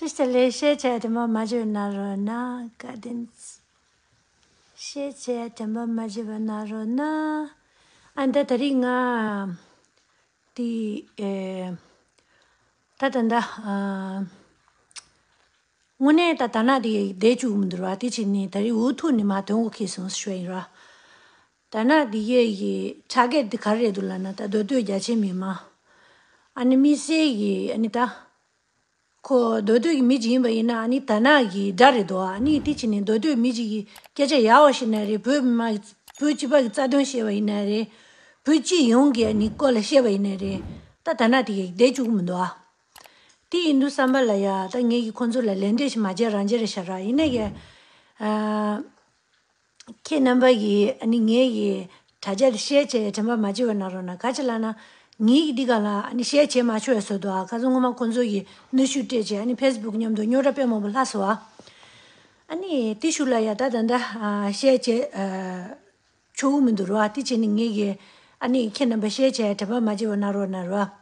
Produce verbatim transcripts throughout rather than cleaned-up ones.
ཤེས་བྱ་ལས་ཤེས་བྱ་དྲན་པ་མ་བརྗེད་པ་གནང་རོགས་གནང་། བཀའ་དྲིན། ཤེས་བྱ་དྲན་པ་མ་བརྗེད་པ་གནང་རོགས་གནང་། ཨ་ནི་ད་ད་རིང་ང་དེ་ཨེ་ད་ད་ད་ཨ་དངོས་གནས་ད་ད་ན་དེ་བསྡད་བཅུག་མི་འདུག་ར། དེ་བྱས་ནས་ད་རིང་འུ་ཐུག་ནས་མ་དོན་གོ་ཁེལ་སོང་ཞུ་བ་ཡིན་ར། ད་ན་དེ་ཡས་ཀྱི་ཕྲ་རྒྱས་དེ་ག་རེ་རེད་འདུག་ལབ་ན། ད་མདོ་སྟོད་རྒྱ་ཆེ་མི་མང་། ཨ་ནི་དམིགས་བསལ་གྱི་ཨ་ནི་ད། ཁོ་མདོ་སྟོད་ཀྱི་མི་ཅིག་ཡིན་པ་ཡིན་ན་ཨ་ནི་ད་ནག་གི་དགྲ་རེད་དོ། ཨ་ནི་དེ་བྱས་ནས་མདོ་སྟོད་མི་ཅིག་གི་སྐད་ཆ་ཡག་པ་བཤད་ན་རེད། བོད་མི་མང་བོད་སྤྱི་པ་གི་རྩ་དོན་བཤད་པ་ཡིན་ན་རེད། བོད་སྤྱི་ཡོངས་ཀྱི་ཨ་ནི་སྐོར་ལ་བཤད་པ་ཡིན་ན་རེད། ད་ད་ནག་དེ་གི་བསྡད་བཅུག་གི་མི་འདུག་ཨ། དེ་ཡིན་དུས་བསམ་པ་ལ་ཡ་ད་ངེད་ཀྱི་ཁོང་ཚོ་ལ་ལན་འདེབས་ཤིག་མ་བྱས་རང་བྱས་རེད་ཤག་ར། ཡིན་ན་ཡ། ཨ། ཁྱེད་རྣམ་པ་ཡིས་ཨ་ནི་ངའི་ཡི་དྲ་རྒྱ་དེ་ཤེར་བྱས་དྲན་པ་མ་བརྗེད་པ་གནང་རོགས་གནང་། ག་ཅི་ལབ་ན། ངའི་གི་འདི་ག་ལ་ཨ་ནི་ཤེར་བྱས་མ་ཆོག་ཡ་བཟོ་འདུག་ཨ། ཁ་སང་སྔོན་མ་ཁོང་ཚོ་ཡི་གནོན་ཤུགས་སྤྲད་བྱས་ཨ་ནི་ཕེ་སི་བུག་མཉམ་དུ་རྙོག་དྲ་དཔེ་མང་པོ་ལྷག་སོང་ཨ། ཨ་ནི་དེ་ཤུགས་ལ་ཡ་ད་ད་ད་ཨ་ཤེར་བྱས་ཨ་ཆོག་གི་མི་འདུག་རོ་ཨ། དེ་བྱས་ནས་ངའི་གི་ཨ་ནི་ཁྱེད་རྣམ་པ་ཤེར་བྱས་དྲན་པ་མ་བརྗེད་པ་གནང་རོགས་གནང་རོ་ཨ།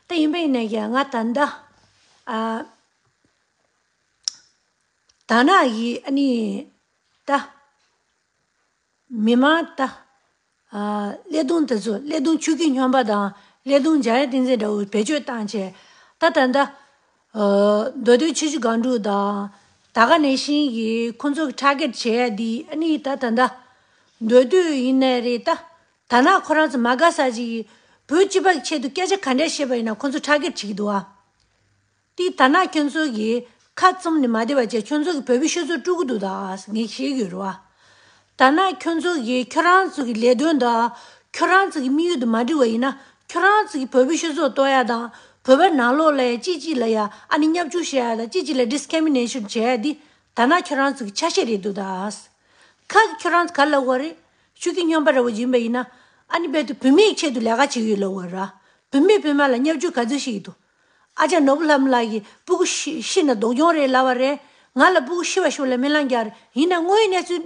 ད་ཡིན་པ་ཡིན་ན་ཡ་ང་ད་ད་ཨ། ད་ནག་གི་ཨ་ནི་ད། མི་མང་ད། ཨ། ཀླད་སྟོང་དེ་ཚོ་ཀླད་སྟོང་ཆོས་སྐྱིད་སྨྱོན་པ་དང་ཀླད་སྟོང་འཇམ་དབྱངས་བསྟན་འཛིན་འདྲ་བོ་བེད་སྤྱོད་བཏང་བྱས། ད་ད་ད། ཨ། མདོ་སྟོད་ཆུ་བཞི་སྒང་དྲུག་དང་། དར་དཀར་ནང་བཞིན་གྱི་ཁོང་ཚོ་གི་ཊར་གེཊ་བྱས་ཡ་འདི་ཨ་ནི་ད་ད་ད། མདོ་སྟོད་ཡིན་ནའི་རེད་ད། ད་ནག་ཁོ་རང་ཚོ་མ་དགའ་ས་ཅིག་བོད་སྤྱི་པ་གི་ཆེད་དུ་སྐད་ཆ་ག་འདྲ་བཤད་པ་ཡིན་ན་ཁོང་ཚོ་ཊར་གེཊ་བྱེད་ཀྱི་འདུག་ཨ། དེ་ད་ནག་ཁྱོད་ཚོ་གིས་ཁ་བཙུམ་ནས་མ་བསྡད་པ་བྱས། ཁྱོད་ཚོ་གིས་བོད་པའི་སྤྱི་ཚོགས་དཀྲུག་གི་འདུག་ད་ངས་ཤེས་ཀྱི་ཡོད་རེད་བ། ད་ནག་ཁྱོད་ཚོ་གིས་ཁྱོད་རང་ཚོ་གི་ལས་དོན་དང་ཁྱོད་རང་ཚོ་གི་དམིགས་ཡུལ་དེ་མ་འགྲིག་པ་ཡིན་ན། ཁྱོད་རང་ཚོ་གིས་བོད་པའི་སྤྱི་ཚོགས་གཏོར་ཡ་དང་བོད་པ་ནང་ལོགས་ལ་ཡ་གཅིག་གཅིག་ལ་ཡ་ཨ་ནི་བརྙས་བཅོས་བྱེད་ཡ་དང་གཅིག་གཅིག་ལ་ཌི་སི་ཀི་རི་མི་ནེ་ཤན་བྱེད་ཡ་འདི་ད་ནག་ཁྱོད་རང་ཚོ་གི་ཆ་ཤས་རེད་འདུག་ད། ཁ་གི་ཁྱོད་རང་ཚོ་ག་ལབ་དགོས་རེད། ཆོས་སྐྱིད་སྨྱོན་པ་འདྲ་བོ་ཡིན་པ་ཡིན་ན། ཨ་ནི་རྦད་དེ་བུད་མེད་ཆེད་དུ་ལས་ཀ་བྱེད་ཀྱི་ཡོད་ལབ་དགོས་ར། བུད་མེད་བུད་མེད་ལ་བརྙས་བཅོས་ག་ཚོད་བྱེད་ཀྱི་འདུག་ཨ་ཅག་ནོར་བུ་ལྷ་མོ་ལགས་ཀྱིས་སྤུ་གུ་ཤི་ཤི་ན་སྡུག་གྱོང་རེད་ལབ་པ་རེད། ང་ལ་སྤུ་གུ་ཤི་བ་ཤོར་ལ་སྨོན་ལམ་རྒྱག་རེད། ཡིན་ན་དངོས་ཡོད་གནས་ཚུལ་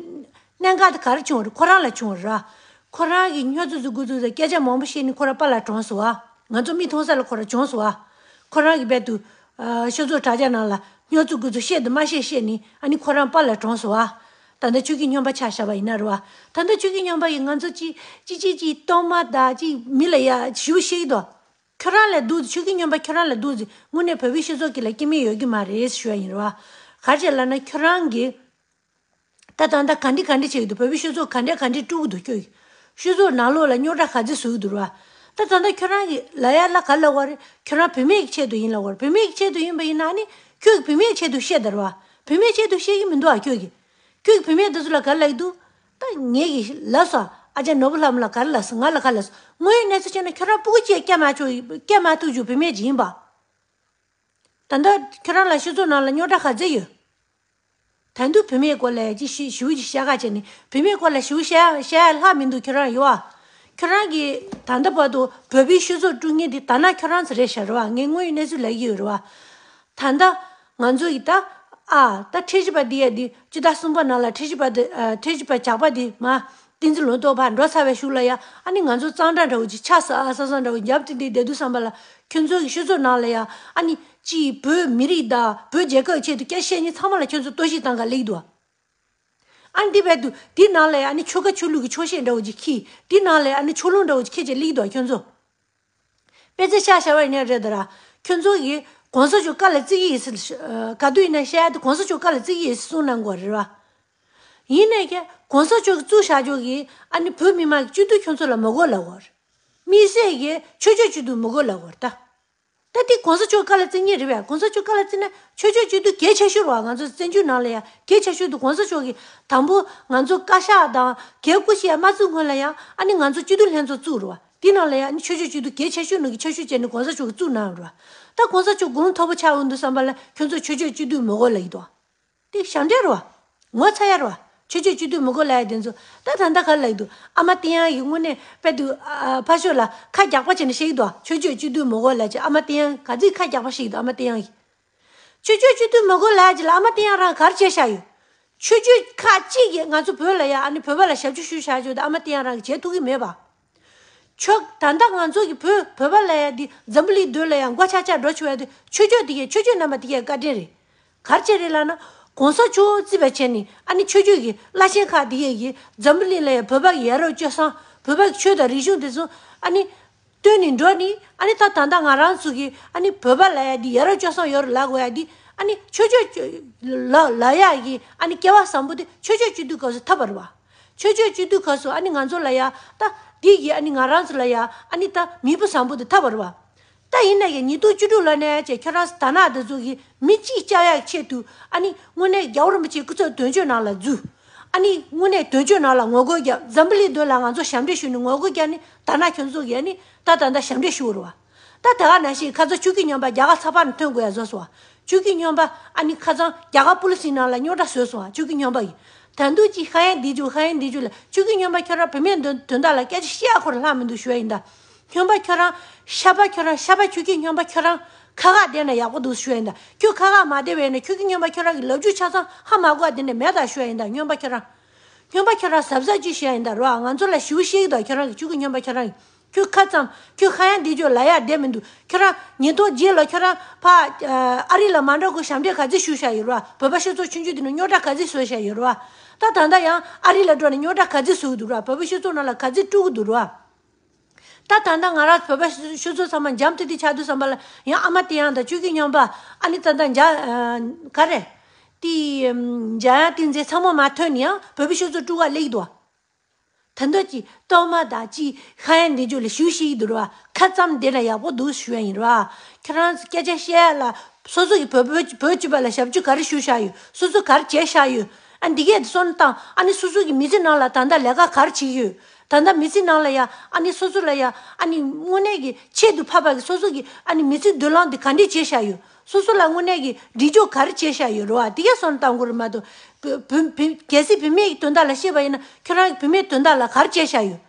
གནད་འགག་དེ་ག་རེ་བྱུང་བ་རེད། ཁོ་རང་ལ་བྱུང་བ་རེད་ར། ཁོ་རང་གིས་སྨྱོ་རྫུ་རྫུ་རྒུ་རྫུ་རྫུ་སྐད་ཆ་མང་པོ་བཤད་ནས་ཁོ་རང་པཱ་ལགས་གྲོངས་སོང་བ། ང་ཚོ་མིག་མཐོང་ས་ལ་ཁོ་རང་གྲོངས་སོང་བ། ཁོ་རང་གིས་རྦད་དུ་ཨ། སྤྱི་ཚོགས་དྲ་རྒྱ་ནང་ལ་སྨྱོ་རྫུ་རྒུ་རྫུ་བཤད་དུ་མ་བཤད་བཤད་ནས་ཨ་ནི་ཁོ་རང་པཱ་ལགས་གྲོངས་སོང་བ། ད་ལྟ་ཆོས་སྐྱིད་སྨྱོན་པ་ཆ་བཞག་པ་ཡིན་ན་རེད་བ། ད་ལྟ་ཆོས་སྐྱིད་སྨྱོན་པ་ཡིས་ང་ཚོ་ཅི་ཅི་ཅི་ཅི་གཏོར་མ་དང་ཅི་མི་ལ་ཡ་ཞུ་བཤད་ཀྱི་འདུག་ཁྱོད་རང་ལས་སྡུག་ཆོས་སྐྱིད་སྨྱོན་པ་ཁྱོད་རང་ལས་སྡུག་ཅིག་དངོས་གནས་བོད་པའི་སྤྱི་ཚོགས་ཀྱི་ལ་སྐྱེ་དམན་ཡོད་ཀྱི་མ་རེད་ཞུ་བ་ཡིན་རེད་བ། ག་རེ་བྱས་ལབ་ན་ཁྱོད་རང་གིས། ད་ད་ད་ག་འདྲི་ག་འདྲི་བྱེད་ཀྱི་འདུག་བོད་པའི་སྤྱི་ཚོགས་ག་འདྲ་ག་འདྲི་དཀྲུག་གི་འདུག་ཁྱོད་ཀྱིས། སྤྱི་ཚོགས་ནང་ལོགས་ལ་རྙོག་དྲ་ག་ཚོད་བཟོ་གི་འདུག་ར། ད་ད་ད་ཁྱོད་རང་གིས་ལབ་ཡ་ལ་ག་ལབ་དགོས་རེད། ཁྱོད་རང་བུད་མེད་ཀྱི་ཆེད་དུ་ཡིན་ལབ་དགོས་རེད། བུད་མེད་ཀྱི་ཆེད་དུ་ཡིན་པ་ཡིན་ན་ཨ་ནི་ཁྱོད་ཀྱིས་བུད་མེད་ཆེད་དུ་བཤད་ད་ར་བ། བུད་མེད་ཆེད་དུ་བཤད་ཀྱི་མི་འདུག་ཨ་ཁྱོད་ཀྱིས། ཁྱོད་ཀྱིས་བུད་མེད་དེ་ཚོ་ལ་ག་རེ་ལབ་ཀྱི་འདུག་ད་ངས་ཀྱིས་ལབ་སོང་། ཨ་ཅག་ནོར་བུ་ལྷ་མོ་ལ་ག་རེ་ལབ་སོང་། ང་ལ་ག་རེ་ལབ་སོང་། དངོས་ཡོད་གནས་ཚུལ་བཤད་ན་ཁྱོད་རང་སྤུ་གུ་གཅིག་སྐྱེ་མ་ཆོག་སྐྱེ་མ་ཐུབ་རྒྱུ་བུད་མེད་ཅིག་ཡིན་པ། ད་ལྟ་ཁྱོད་རང་ལ་སྤྱི་ཚོགས་ནང་ལ་རྙོག་དྲ་ག་ཚོད་ཡོད། ད་དུང་བུད་མེད་སྐོར་ལ་ཅི་ཞི་ཞི་བོ་ཅིག་བཤད་ཁ་བྱས་ནས་བུད་མེད་སྐོར་ལ་ཞི་བོ་བཤད་བཤད་ཡ་ལྷག་མི་འདུག་ཁྱོད་རང་ཡོད་ཨ། ཁྱོད་རང་གིས་ད་ལྟ་བར་དུ་བོད་པའི་སྤྱི་ཚོགས་དཀྲུག་མཁན་དེ་ད་ནག་ཁྱོད་རང་ཚོ་རེད་ཤག་རེད་བ། ངས་དངོས་ཡོད་གནས་ཚུལ་ལབ་ཀྱི་ཡོད་རེད་བ། ད་ལྟ་ང་ཚོ་ཡི་ད་ཨ་ད་ཁྲིམས་ཞིབ་པ་འདི་ཡ་འདི་སྤྱི་ཟླ་གསུམ་པ་ནང་ལ་ཁྲིམས་ཞིབ་པ་འདི་ཨ་ཁྲིམས་ཞིབ་པ་ཇག་པ་འདི་མ། བསྟན་འཛིན་ལོ་ཏོག་ཕར་འགྲོ་ཚར་བའི་གཞུག་ལ་ཡ་ཨ་ནི་ང་ཚོ་གཙང་སྦྲ་འདྲ་བོ་ཅིག་ཆགས་ས་ཨ་ས་ས་འདྲ་བོ་རྒྱབ་སྟེ་འདི་བསྡད་དུས་ཙམ་པ་ལ་ཁྱོད་ཚོ་གི་སྤྱི་ཚོགས་ནང་ལ་ཡ་ཨ་ནི་ཅིག་བོད་མི་རིགས་དང་བོད་རྒྱལ་ཁབ་ཆེད་དུ་སྐད་བཤད་མཁན་ཚང་མ་ལ་ཁྱོད་ཚོ་གཏོར་བཤིག་བཏང་ག་སླེབས་འདུག་ཨ་ནི་འདི་བས་དུ་འདི་ནང་ལ་ཡ་ཨ་ནི་ཆོལ་ཁ་ཆོས་ལུགས་ཀྱི་ཆོག་ཤེས་འདྲ་བོ་ཅིག་ཁྱི་འདི་ནང་ལ་ཡ་ཨ་ནི་ཆོས་ལུགས་འདྲ་བོ་ཅིག་ཁྱི་ཅིག་སླེབས་འདུག་ཁྱོད་ཚོ། དཔེ་ཆ་ཤ་ཤ་བ་ཡིན་ན་རེད་ད་ར། ཁྱོད་ཚོ་གིས་གོང་ས་མཆོག་བཀའ་ལ་བརྩི་གི་ཡིན་ཟེར་ཨ་ག་དུས་ཡིན་ན་བཤད་ཡ་དེ་གོང་ས་མཆོག་བཀའ་ལ་བརྩི་གི་ཡིན་ཟེར་གསུངས་གནང་དགོས་རེད་བ། ཡིན་ནའི་ཀྱེ་གོང་ས་མཆོག་གིས་བཙུགས་བཞག་ཆོག་གི་ཨ་ནི་བོད་མི་མང་གི་སྤྱི་འཐུས་ཁྱོད་ཚོ་ལ་མི་དགོས་ལབ་དགོས་རེད། དམིགས་བསལ་གྱི་ཆོས་ཕྱོགས་སྤྱི་འཐུས་མི་དགོས་ལབ་དགོས་རེད་ད། ད་དེ་གོང་ས་མཆོག་བཀའ་ལ་བརྩི་ངེས་རེད་བས། གོང་ས་མཆོག་བཀའ་ལ་བརྩི་ན་ཆོས་ཕྱོགས་སྤྱི་འཐུས་གལ་ཆེ་ཤོས་རེད་བ། ང་ཚོ་བཙན་བྱོལ་ནང་ལ་ཡ་གལ་ཆེ་ཤོས་དེ་གོང་ས་མཆོག་གིས་དང་པོ་ང་ཚོ་བཀའ་ཤག་དང་གལ་སྐུ་ཞིག་ཡ་མ་བཙུགས་སྔོན་ལ་ཡ་ཨ་ནི་ང་ཚོ་སྤྱི་འཐུས་ལྷན་ཚོགས་བཙུགས་རེད་བ། དེ་ནང་ལ་ཡ་ཨ་ནི་ཆོས་ཕྱོགས་སྤྱི་འཐུས་གལ་ཆེ་ཤོས་ནང་གི་ཆེ་ཤོས་བྱས་ནས་གོང་ས་མཆོག་གིས་བཙུགས་གནང་རེད་བ། ད་གོང་ས་མཆོག་དགུང་ལོ་མཐོ་པོ་ཆགས་འོང་དུས་ཙམ་པ་ལ་ཁྱོད་ཚོ་ཆོས་ཕྱོགས་སྤྱི་འཐུས་མི་དགོས་ལབ་ཡི་འདུག་དེ་ཞབས་འདྲེན་རེད་བ། ངོ་ཚ་ཡ་རེད་བ། ཆོས་ཕྱོགས་སྤྱི་འཐུས་མི་དགོས་ལབ་ཡ་དེ་ཚོ་ད་ད་ལྟ་ག་རེ་ལབ་ཀྱི་འདུག་ཨ་མ་བསྟན་དབྱངས་ཀྱིས་དངོས་གནས་དཔེ་དུས་ཨ་ཕར་ཕྱོགས་ལ་ཁ་རྒྱག་པ་བྱས་ནས་བཤད་ཀྱི་འདུག་ཆོས་ཕྱོགས་སྤྱི་འཐུས་མི་དགོས་ལབ་ཅིག་ཨ་མ་བསྟན་དབྱངས་ག་ཚོད་ཁ་རྒྱག་པ་བཤད་ཀྱི་འདུག་ཨ་མ་བསྟན་དབྱངས་ཀྱིས། ཆོས་ཕྱོགས་སྤྱི་འཐུས་མི་དགོས་ལབ་ཅིག་ལ་ཨ་མ་བསྟན་དབྱངས་རང་ག་རེ་བྱས་བཞག་ཡོད། ཆོས་ཕྱོགས་ཁག་གཅིག་གིས་ང་ཚོ་བོད་ལ་ཡ་ཨ་ནི་བོད་པ་ལ་ཞབས་ཕྱི་ཞུས་བཞག་ཆོག་དེ་ཨ་མ་བསྟན་དབྱངས་རང་གིས་བྱེད་ཐུབ་ཀྱི་མེད་པ། ཆོས་ད་ལྟ་ང་ཚོ་གི་བོད་བོད་པ་ལ་ཡ་འདི་འཛམ་བུ་གླིང་མདུན་ལ་ཡ་མགོ་ཆག་ཆག་འགྲོ་ཆོག་ཡ་དེ་ཆོས་ཕྱོགས་དེ་གས་ཆོས་ཕྱོགས་རྣམ་པ་དེ་གས་བཀའ་དྲིན་རེད། ག་རེ་བྱས་རེད་ལབ་ན། གོང་ས་མཆོག་རྩིས་པ་བྱས་ནས་ཨ་ནི་ཆོས་བརྒྱུད་ཀྱི་བླ་ཆེན་ཁག་དེ་གས་ཀྱིས་འཛམ་བུ་གླིང་ལ་ཡང་བོད་པ་གི་ཡ་རབས་སྤྱོད་བཟང་བོད་པ་གི་ཆོས་དང་རིག་གཞུང་དེ་ཚོ་ཨ་ནི་བཏོན་ནས་འགྲོ་ནི། ཨ་ནི་ད་ད་ལྟ་ང་རང་ཚོ་གི་ཨ་ནི་བོད་པ་ལབ་ཡ་འདི་ཡ་རབས་སྤྱོད་བཟང་ཡོད་རེད་ལབ་དགོས་ཡ་འདི། ཨ་ནི་ཆོས་ཕྱོགས་ལ་ལབ་ཡ་གི་ཨ་ནི་སྐལ་བ་བཟང་པོ་དེ་ཆོས་ཕྱོགས་སྤྱི་འཐུས་སྐབས་སུ་ཐོབ་པ་རེད་བ། ཆོས་ཕྱོགས་སྤྱི་འཐུས་སྐབས་སུ་ཨ་ནི་ང་ཚོ་ལ་ཡ་ད་འདི་གི་ཨ་ནི་ང་རང་ཚོ་ལ་ཡ་ཨ་ནི་ད་མིག་དཔེ་བཟང་པོ་དེ་ཐོབ་པ་རེད་བ། ད་ཡིན་ན་ཡང་ཉིས་སྟོང་བཅུ་དྲུག་ལོ་ནས་བྱས་ཁྱོད་རང་ཚོ་དར་ནག་དེ་ཚོ་གིས་མི་གཅིག་བསྐྱབ་ཡག་ཆེད་དུ་ཨ་ནི་དངོས་གནས་རྒྱལ་བ་རིན་པོ་ཆེའི་སྐུ་ཚབ་དོན་གཅོད་ནང་ལ་འཛུལ། ཨ་ནི་དངོས་གནས་དོན་གཅོད་ནང་ལ་ངོ་རྒོལ་བརྒྱབ། འཛམ་བུ་གླིང་མདུན་ལ་ང་ཚོ་ཞབས་འདྲེན་ཞུས་ནས་ངོ་རྒོལ་བརྒྱབ་ནས་དར་ནག་ཁྱོད་ཚོ་གིས་ཨ་ནི་ད་ད་ལྟ་ཞབས་འདྲེན་ཞུ་དགོས་རེད་བ། ད་ད་ག་ནང་བཞིན་ཁ་སང་ཆོས་བརྒྱུད་རྙིང་པ་རྒྱ་གར་ཚགས་པར་ནང་ཐོན་དགོས་ཡ་བཟོས་སོང་བ། ཆོས་བརྒྱུད་རྙིང་པ་ཨ་ནི་ཁ་སང་རྒྱ་གར་པུ་ལི་སི་ནང་ལ་རྙོག་དྲ་བཟོས་སོང་བ། ཆོས་བརྒྱུད་རྙིང་པ་ཡིས། ད་དུང་ཅིག་ཧ་ཡང་འདི་བརྗོད་ཧ་ཡང་འདི་བརྗོད་ལ། ཆོས་བརྒྱུད་རྙིང་པ་ཁྱོད་རང་བུད་མེད་དོན་དོན་དག་ལ་སྐད་ཆ་བཤད་ཡ་ཁོ་རང་ལྷག་མི་འདུག་ཞུ་ཡ་ཡིན་ད། རྙིང་པ་ཁྱོད་རང་ཤ་པ་ཁྱོད་རང་ཤ་པ་ཆོས་བརྒྱུད་རྙིང་པ་ཁྱོད་རང་ཁ་ཁ་བསྡད་ན་ཡག་པོ་འདུག་ཞུ་ཡ་ཡིན་ད། ཁྱོད་ཁ་ཁ་མ་བསྡད་པ་ཡིན་ན་ཆོས་བརྒྱུད་རྙིང་པ་ཁྱོད་རང་གི་ལབ་རྒྱུ་ཆ་ཚང་ཧ་མ་གོ་བ་དེ་འདྲ་མེད་ད་ཞུ་ཡ་ཡིན་ད། རྙིང་པ་ཁྱོད་རང་། རྙིང་པ་ཁྱོད་རང་གཟབ་གཟབ་ཅིག་བྱེད་ཡ་ཡིན་ད་རོ། ང་ཚོ་ལ་ཞུ་ཞིག་དང་ཁྱོད་རང་གི་ཆོས་བརྒྱུད་རྙིང་པ་ཁྱོད་རང་གི་ཁྱོད་ཁ་ཙམ་ཁྱོད་ཧ་ཡང་འདི་ཅོ་ལ་ཡ་བསྡད་མི་འདུག་ཁྱོད་རང་ཉིས་སྟོང་བརྒྱད་ལོ་ཁྱོད་རང་ཕ་ཨ་རི་ལ་མ་འགྲོ་གོང་ཞབས་འདྲེན་ག་ཚོད་ཞུ་བཞག་ཡོད་རོ། བོད་པ་སྤྱི་ཚོགས་ཆུང་ཆུང་དེ་ནི་རྙོག་དྲ་ག་ཚོད་བཟོ་བཞག་ཡོད་རོ། ད་ད་ལྟ་ཡང་ཨ་རི་ལ་འགྲོ་ནས་རྙོག་དྲ་ག་ཚོད་བཟོ་གི་འདུག་རོ། བོད་པ་སྤྱི་ཚོགས་ནང་ལ་ག་ཚོད་དཀྲུག་གི་འདུག་རོ། ད་ད་ལྟ་ང་རང་བོད་པ་སྤྱི་ཚོགས་ཚང་མ་འཇམ་ཐིང་ཐིང་ཆགས་དུས་ཙམ་པ་ལ་ཡང་ཨ་མ་དེ་ཡང་དང་ཆོས་བརྒྱུད་རྙིང་པ་ཨ་ནི་ད་ལྟ་འཇ་ག་རེ་དེ་འཇམ་དབྱངས་བསྟན་འཛིན་ཚང་མ་མ་ཐོན་ནས་ཡང་བོད་པའི་སྤྱི་ཚོགས་དཀྲུག་ག་སླེབས་འདུག་ད་འདོད་ཀྱི་གཏོར་མ་དང་ཅི་ཧ་ཡང་འདི་ཚོ་ལ་ཞུ་ཞིག་འདུག་ར། ཁ་ཙམ་བསྡད་ན་ཡག་པོ་འདུག་ཞུ་ཡ་ཡིན་ར། ཁྱེད་རང་ཚོ་སྐད་ཆ་བཤད་ཡ་ལ་སོ་སོ་གི་བོད་བོད་བོད་སྤྱི་པ་ལ་ཞབས་ཕྱི་ག་རེ་ཞུ་བཞག་ཡོད། སོ་སོ་ག་རེ་བྱས་བཞག་ཡོད། ཨ་འདི་གས་སོང་དང་ཨ་ནི་སོ་སོ་གི་མི་ཚེ་ནང་ལ་ད་ལྟ་ལས་ཀ་ག་རེ་བྱེད་ཀྱི་ཡོད། ད་ལྟ་མི་ཚེ་ནང་ལ་ཡ་ཨ་ནི་སོ་སོ་ལ་ཡ་ཨ་ནི་དངོས་གནས་ཀྱི་ཆེད་དུ་ཕབ་པ་གི་སོ་སོ་གི་ཨ་ནི་མི་ཚེ་མདུན་ལམ་འདི་ག་འདྲས་བྱས་བཞག་ཡོད། སོ་སོ་ལ་དངོས་གནས་ཀྱི་འདྲི་གཅོག་ག་རེ་བྱས་བཞག་ཡོད་རེད་བ། དེ་གས་སོང་དང་གོ་རེད་མ་གཏོགས། བུ་བུ་བུ་གལ་སྲིད་བུད་མེད་ཀྱི་དོན་དག་ལ་བཤད་པ་ཡིན་ན་ཁྱོད་རང་གི་བུད་མེད་དོན་དག་ལ་ག་རེ་བྱས་བཞག་ཡོད།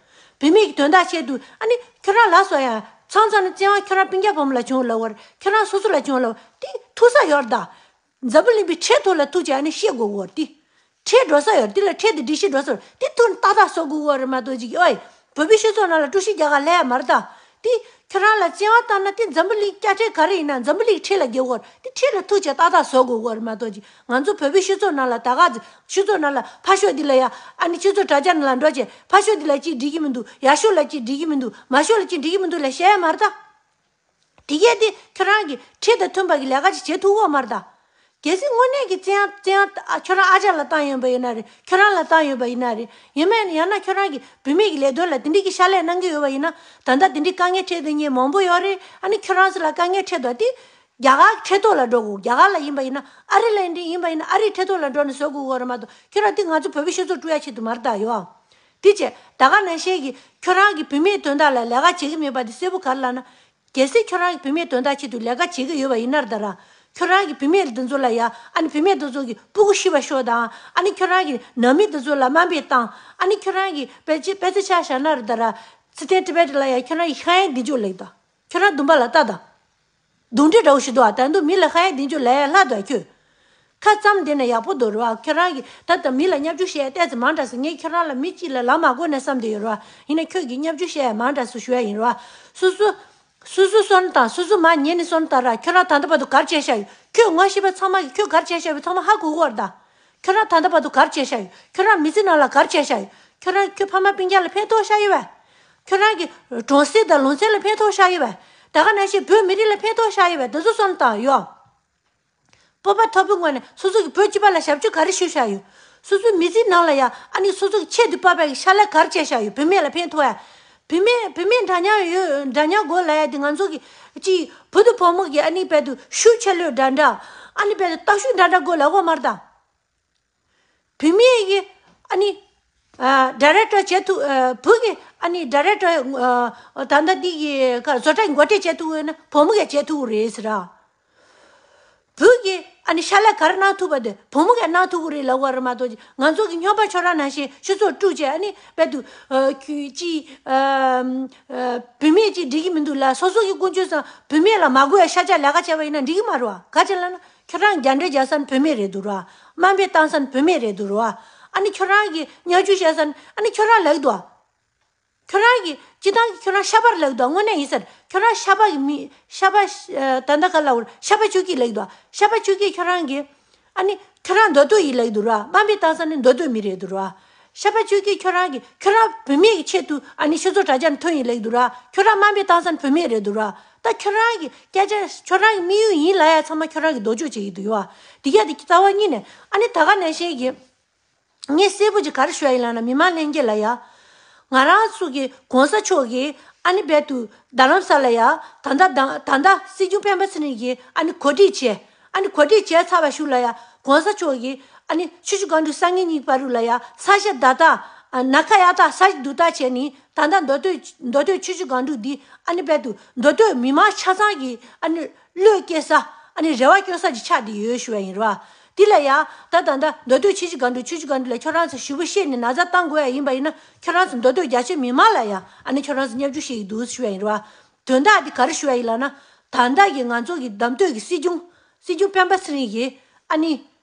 བུད་མེད་ཀྱི་དོན་དག་ཆེད་དུ་ཨ་ནི་ཁྱོད་རང་ལ་སོ་ཡ་ཚང་ཚང་ནི་བཙན་དབང་ཁྱོད་རང་སྤུན་ཀྱག་བུ་མོ་ལ་བྱུང་ལབ་བར་ཁྱོད་རང་སོ་སོ་ལ་བྱུང་ལབ་དེ་ཐུག་ས་ཡོད་ད། འཛམ་བུ་གླིང་པའི་ཁྲལ་ཐོག་ལ་ཐུག་ཅིག་ཨ་ནི་བཤད་དགོས་བར་དེ། ཁྲལ་འགྲོ་ས་ཡོད་དེ་ལ་ཁྲལ་དེ་སྒྲིག་གཞི་འགྲོ་ས་ཡོད་དེ་ཐུག་ནས་ཏག་ཏག་བཟོ་དགོས་བར་མ་གཏོགས་ཅིག་ཨོའི། བོད་པའི་སྤྱི་ཚོགས་ནང་ལ་དཀྲུག་ཤིང་རྒྱག་ག་སླེབས་ཡ་མ་རེད་ད། དེ་ཁྱོད་རང་ལ་བཙན་དབང་བཏང་ན་དེ་འཛམ་བུ་གླིང་དཀའ་ཁྲལ་ག་རེ་ཡིན་ན་འཛམ་བུ་གླིང་ཁྲལ་ལ་རྒྱག་དགོས་དེ་ཁྲལ་ལ་ཐུག་བྱས་ཏག་ཏག་བཟོ་དགོས་དགོས་རེད་མ་གཏོགས་ཅིག་ང་ཚོ་བོད་པའི་སྤྱི་ཚོགས་ནང་ལ་ད་ག་ཚོད་སྤྱི་ཚོགས་ནང་ལ་ཕར་ཕྱོགས་འདི་ལ་ཡ་ཨ་ནི་སྤྱི་ཚོགས་དྲ་རྒྱ་ནང་ལ་འགྲོ་བྱས་ཕར་ཕྱོགས་འདི་ལ་ཅིག་འགྲིག་གི་མི་འདུག་ཡར་ཕྱོགས་ལ་ཅིག་འགྲིག་གི་མི་འདུག་མར་ཕྱོགས་ལ་ཅིག་འགྲིག་གི་མི་འདུག་ལ་བཤད་ཡ་མ་རེད་ད། དེ་གས་དེ་ཁྱོད་རང་གི་ཁྲིད་དང་མཐུན་པ་གི་ལས་ཀ་ཅིག་བྱེད་ཐུབ་ཀྱི་ཡོད་མ་རེད་ད། གལ་སྲིད་དངོས་གནས་ཀྱི་བཙན་དབང་བཙན་དབང་ཨ་ཁྱོད་རང་ཨ་ཅག་ལ་བཏང་ཡོད་པ་ཡིན་ན་རེད། ཁྱོད་རང་ལ་བཏང་ཡོད་པ་ཡིན་ན་རེད། ཡིན་མིན་ཡང་ན་ཁྱོད་རང་གི་བུད་མེད་ཀྱི་ལས་དོན་ལ་དེ་འདྲའི་གི་ཕྱག་ལས་གནང་གི་ཡོད་པ་ཡིན་ན་ད་ལྟ་དེ་འདྲའི་དཀའ་ངལ་འཕྲད་དེ་ཉེ་མང་པོ་ཡོད་རེད། ཨ་ནི་ཁྱོད་རང་ཚོ་ལ་དཀའ་ངལ་འཕྲད་དོ་དེ་རྒྱ་གར་ཁྲིད་ཐོག་ལ་འགྲོ་དགོས། རྒྱ་གར་ལ་ཡིན་པ་ཡིན་ན་ཨ་རི་ལ་ཡིན་འདྲ་ཡིན་པ་ཡིན་ན་ཨ་རི་ཁྲིད་ཐོག་ལ་འགྲོ་ནས་བཟོ་དགོས་ཀྱི་ཡོད་རེད་མ་གཏོགས་ཁྱོད་རང་དེ་ང་ཚོ་བོད་པའི་སྤྱི་ཚོགས་དཀྲུག་ཡ་ཆེད་དུ་མ་རེད་ད་ཡོད། དེ་བྱས་ད་ག་ནང་བཞིན་གྱི་ཁྱོད་རང་གི་བུད་མེད་དོན་དག་ལ་ལས་ཀ་བྱེད་ཀྱི་མེད་པ་དེ་གསལ་པོ་ག་རེ་ལབ་ན། གལ་སྲིད་ཁྱོད་རང་གི་བུད་མེད་དོན་དག་ཆེད་དུ་ལས་ཀ་བྱེད་ཀྱི་ཡོད་པ་ཡིན་ན་ར་ད་ར། ཁྱོད་རང་གི་བུད་མེད་འདི་ཚོ་ལ་ཡ་ཨ་ནི་བུད་མེད་འདི་ཚོ་གི་སྤུ་གུ་ཤི་བ་ཤོག་དང་ཨ་ནི་ཁྱོད་རང་གི་ནང་མི་འདི་ཚོ་ལ་དམའ་འབེབས་བཏང་ཨ་ནི་ཁྱོད་རང་གི་དཔེ་ཅི་དཔེ་ཆ་ཆ་བཞག་ན་ར་ད་ར། ཚེ་བརྟན་ཊི་བེ་ཊི་ལ་ཡ་ཁྱོད་རང་གི་ཧ་ཡང་འདི་འཇོག་ལེགས་དང་ཁྱོད་རང་སྡུམ་པ་ལ་ལྟ་དང་། གདོན་འདྲེ་འདྲ་བོ་ཞིག་འདུག་ཨ། ད་དུང་མི་ལ་ཧ་ཡང་འདི་འཇོག་ལ་ཡ་ལྷ་འདུག་ཨ་ཁྱོད། ཁ་ཙམ་བསྡད་ན་ཡག་པོ་འདུག་རེད་བ། ཁྱོད་རང་གིས་ད་ལྟ་མི་ལ་བརྙས་བཅོས་བཤད་ཡ་ཏོག་ཙམ་མང་དྲགས་སོང་། ངས་ཁྱོད་རང་ལ་མི་གཅིག་ལ་ལབ་མ་དགོས་ན་བསམ་བསྡད་ཡོད་རེད་བ། ཡིན་ན་ཁྱོད་ཀྱིས་བརྙས་བཅོས་བཤད་ཡ་མང་དྲགས་སོང་ཞུ་ཡ་ཡིན་རེད་བ། སོ་སོ། སོ་སོ་སོན་དང་སོ་སོ་མ་ཉན་ནས་སོན་དང་ར། ཁྱོད་རང་ད་ལྟ་བར་དུ་ག་རེ་བྱས་བཞག་ཡོད། ཁྱོད་ངོ་ཤེས་པ་ཚང་མ་གིས་ཁྱོད་ག་རེ་བྱས་བཞག་ཡོད་ཚང་མ་ཧ་གོ་གི་ཡོད་རེད་ད། ཁྱོད་རང་ད་ལྟ་བར་དུ་ག་རེ་བྱས་བཞག་ཡོད། ཁྱོད་རང་མི་ཚེ་ནང་ལ་ག་རེ་བྱས་བཞག་ཡོད། ཁྱོད་རང་ཁྱོད་ཕ་མ་སྤུན་ཀྱག་ལ་ཕན་ཐོགས་བཞག་ཡོད་པས། ཁྱོད་རང་གི་གྲོང་གསེབ་དང་ལུང་ཚན་ལ་ཕན་ཐོགས་བཞག་ཡོད་པས། ད་ག་ནང་བཞིན་བོད་མི་རིགས་ལ་ཕན་ཐོགས་བཞག་ཡོད་པས། འདི་ཚོ་སོན་དང་ཡོད། སྤོབས་པ་མཐོ་པོའི་ངོས་ནས་སོ་སོ་གི་བོད་སྤྱི་པ་ལ་ཞབས་ཕྱི་ག་རེ་ཞུས་བཞག་ཡོད། སོ་སོའི་མི་ཚེའི་ནང་ལ་ཡང་ཨ་ནི་སོ་སོ་གི་ཆེད་དུ་དཔག་པའི་ཕྱག་ལས་ག་རེ་བྱས་བཞག་ཡོད། བུད་མེད་ལ་ཕན་ཐོགས་ཡ། བུད་མེད་བུད་མེད་འདྲ་མཉམ་ཡོད་འདྲ་མཉམ་དགོས་ལབ་ཡ་དེ་ང་ཚོ་གི་ཅིག་བུ་དང་བུ་མོ་གི་ཨ་ནི་བལ་དུ་ཤུགས་ཆེ་ལོས་འདྲ་འདྲ་ཨ་ནི་བལ་དུ་སྟོབས་ཤུགས་འདྲ་འདྲ་དགོས་ལབ་དགོས་མ་རེད་ད། བུད་མེད་ཀྱི་ཨ་ནི་ཨ་ཌའི་རེག་ཊར་བྱེད་ཐུབ་ཨ་བུ་གི་ཨ་ནི་ཌའི་རེག་ཊར་ཨ་ད་ལྟ་འདི་གི་ཁ་བཟོ་གྲྭ་འགོ་ཁྲིད་བྱེད་ཐུབ་ཡོད་ན་བུ་མོ་གིས་བྱེད་ཐུབ་རེད་ཟེར་ར། བུ་གི་ཨ་ནི་ཕྱག་ལས་ག་རེ་གནང་ཐུབ་པ་དེ་བུ་མོ་གིས་གནང་ཐུབ་ཀྱི་རེད་ལབ་པ་རེད་མ་གཏོགས་ང་ཚོ་གི་རྙིང་པ་ཁྱོད་རང་ནང་བཞིན་སྤྱི་ཚོགས་དཀྲུག་བྱས་ཨ་ནི་བལ་དུ་ཨ་ཁྱོད་ཅི་ཨ་ཨ་བུད་མེད་ཅིག་འགྲིག་གི་མི་འདུག་ལ་སོ་སོ་གི་ཀུན་སྤྱོད་སང་བུད་མེད་ལ་མ་དགོས་ཡ་ཤ་ཆག་ལས་ཀ་བྱས་པ་ཡིན་ན་འགྲིག་གི་མ་རེད་བ། ག་ཅི་ལབ་ན། ཁྱོད་རང་རྒྱ་འདྲེ་རྒྱག་ས་ནི་བུད་མེད་རེད་འདུག་ར། དམའ་འབེབས་བཏང་ས་ནི་བུད་མེད་རེད་འདུག་ར། ཨ་ནི་ཁྱོད་རང་གིས་བརྙས་བཅོས་བྱས་ས་ནི་ཨ་ནི་ཁྱོད་རང་ལབ་ཀྱི་འདུག་ཨ། ཁྱོད་རང་གིས་སྤྱི་བཏང་གི་ཁྱོད་རང་ཤ་པར་ལབ་ཀྱི་འདུག་ཨ། དངོས་གནས་ཡིན་ས་རེད། ཁྱོད་རང་ཤ་པ་གི་མི་ཤ་པ་ཨ་ད་ལྟ་ག་ལབ་དགོས་རེད། ཤ་པ་ཆོས་སྐྱིད་ལབ་ཀྱི་འདུག་ཨ། ཤ་པ་ཆོས་སྐྱིད་ཁྱོད་རང་གིས་ ཨ་ནི་ཁྱོད་རང་མདོ་སྟོད་ཡིན་ལབ་འདུག་ར། དམའ་འབེབས་བཏང་ས་ནི་མདོ་སྟོད་མི་རེད་འདུག་ར། ཤ་པ་ཆོས་སྐྱིད་ཁྱོད་རང་གིས་ཁྱོད་རང་བུད་མེད་ཀྱི་ཆེད་དུ་ཨ་ནི་ཆོས་ཚོགས་དྲ་རྒྱ་ནས་ཐོན་ཡིན་ལབ་འདུག་ར། ཁྱོད་རང་དམའ་འབེབས་བཏང་ས་ནི་བུད་མེད་རེད་འདུག་ར། ད་ཁྱོད་རང་གི་སྐད་ཆ་ཁྱོད་རང་གི་དམིགས་ཡུལ་ཡིན་ལབ་ཡ་ཚང་མ་ཁྱོད་རང་གིས་ལྡོག་ཕྱོགས་བྱེད་ཀྱི་འདུག་ཡོད་ཨ། དེ་ག་དེ་རྩ་བ་ཉིད་ནས་ཨ་ནི་ད་ག་ནང་བཞིན་གྱི། ངས་གསལ་པོ་ཅིག་ག་རེ་ཞུ་ཡ་ཡིན་ལབ་ན། མི་མང་ལྷན་རྒྱས་ལ་ཡ། ང་རང་ཚོ་གི་གོང་ས་མཆོག་གིས་ཨ་ནི་རྦད་དུ་རྡ་རམ་ས་ལ་ཡ། ད་ལྟ་ད་ད་ལྟ་སྲིད་སྐྱོང་སྤེན་པ་ཚེ་རིང་གིས་ཨ་ནི་གོ་སྒྲིག་བྱས། ཨ་ནི་གོ་སྒྲིག་བྱས་ཚར་བ་གཞུག་ལ་ཡ། གོང་ས་མཆོག་གིས་ཨ་ནི་ཆུ་བཞི་སྒང་དྲུག་སང་ཉིན་གཉིས་བར་དུ་ལ་ཡ། ས་གཞི་བརྡ་རྟགས། ཨ། ན་ཁ་གཡར་རྟགས། ས་གཞི་བསྡུ་རྟགས་བྱས་ནས། ད་ལྟ་མདོ་སྟོད་མདོ་སྟོད་ཆུ་བཞི་སྒང་དྲུག་འདི་ཨ་ནི་རྦད་དུ་མདོ་སྟོད་མི་མང་ཆ་ཚང་གི་ཨ་ནི་བློས་སྐྱེ་ས། ཨ་ནི་རེ་བ་སྐྱོན་ས་ཅིག་ཆགས་བསྡད་ཡོད་ཞུ་བ་ཡིན་ར། དེ་ལ་ཡ། ད་ད་ལྟ་མདོ་སྟོད་ཆུ་བཞི་སྒང་དྲུག་ཆུ་བཞི་སྒང་དྲུག་ལ་ཁྱོད་རང་ཚོ་ཞུ་བ་བཤད་ནས་ན་ཚ་བཏང་དགོས་ཡ་ཡིན་པ་ཡིན་ན། ཁྱོད་རང་ཚོ་མདོ་སྟོད་རྒྱ་ཆེ་མི་མང་ལ་ཡ་ཨ་ནི་ཁྱོད་རང་ཚོ་བརྙས་བཅོས་བྱེད་ཀྱི་འདུག་ཞུ་བ་ཡིན་ར། དོན་དག་འདི་ག་རེ་ཞུ་བ་ཡིན་ལབ་ན། ད་ལྟ་གི་ང་ཚོ་གི་བདམས་ཐོན་གྱི་སྲིད་སྐྱོང་སྲིད་སྐྱོང་སྤེན་པ་ཚེ་རིང་གིས་ཨ་ནི།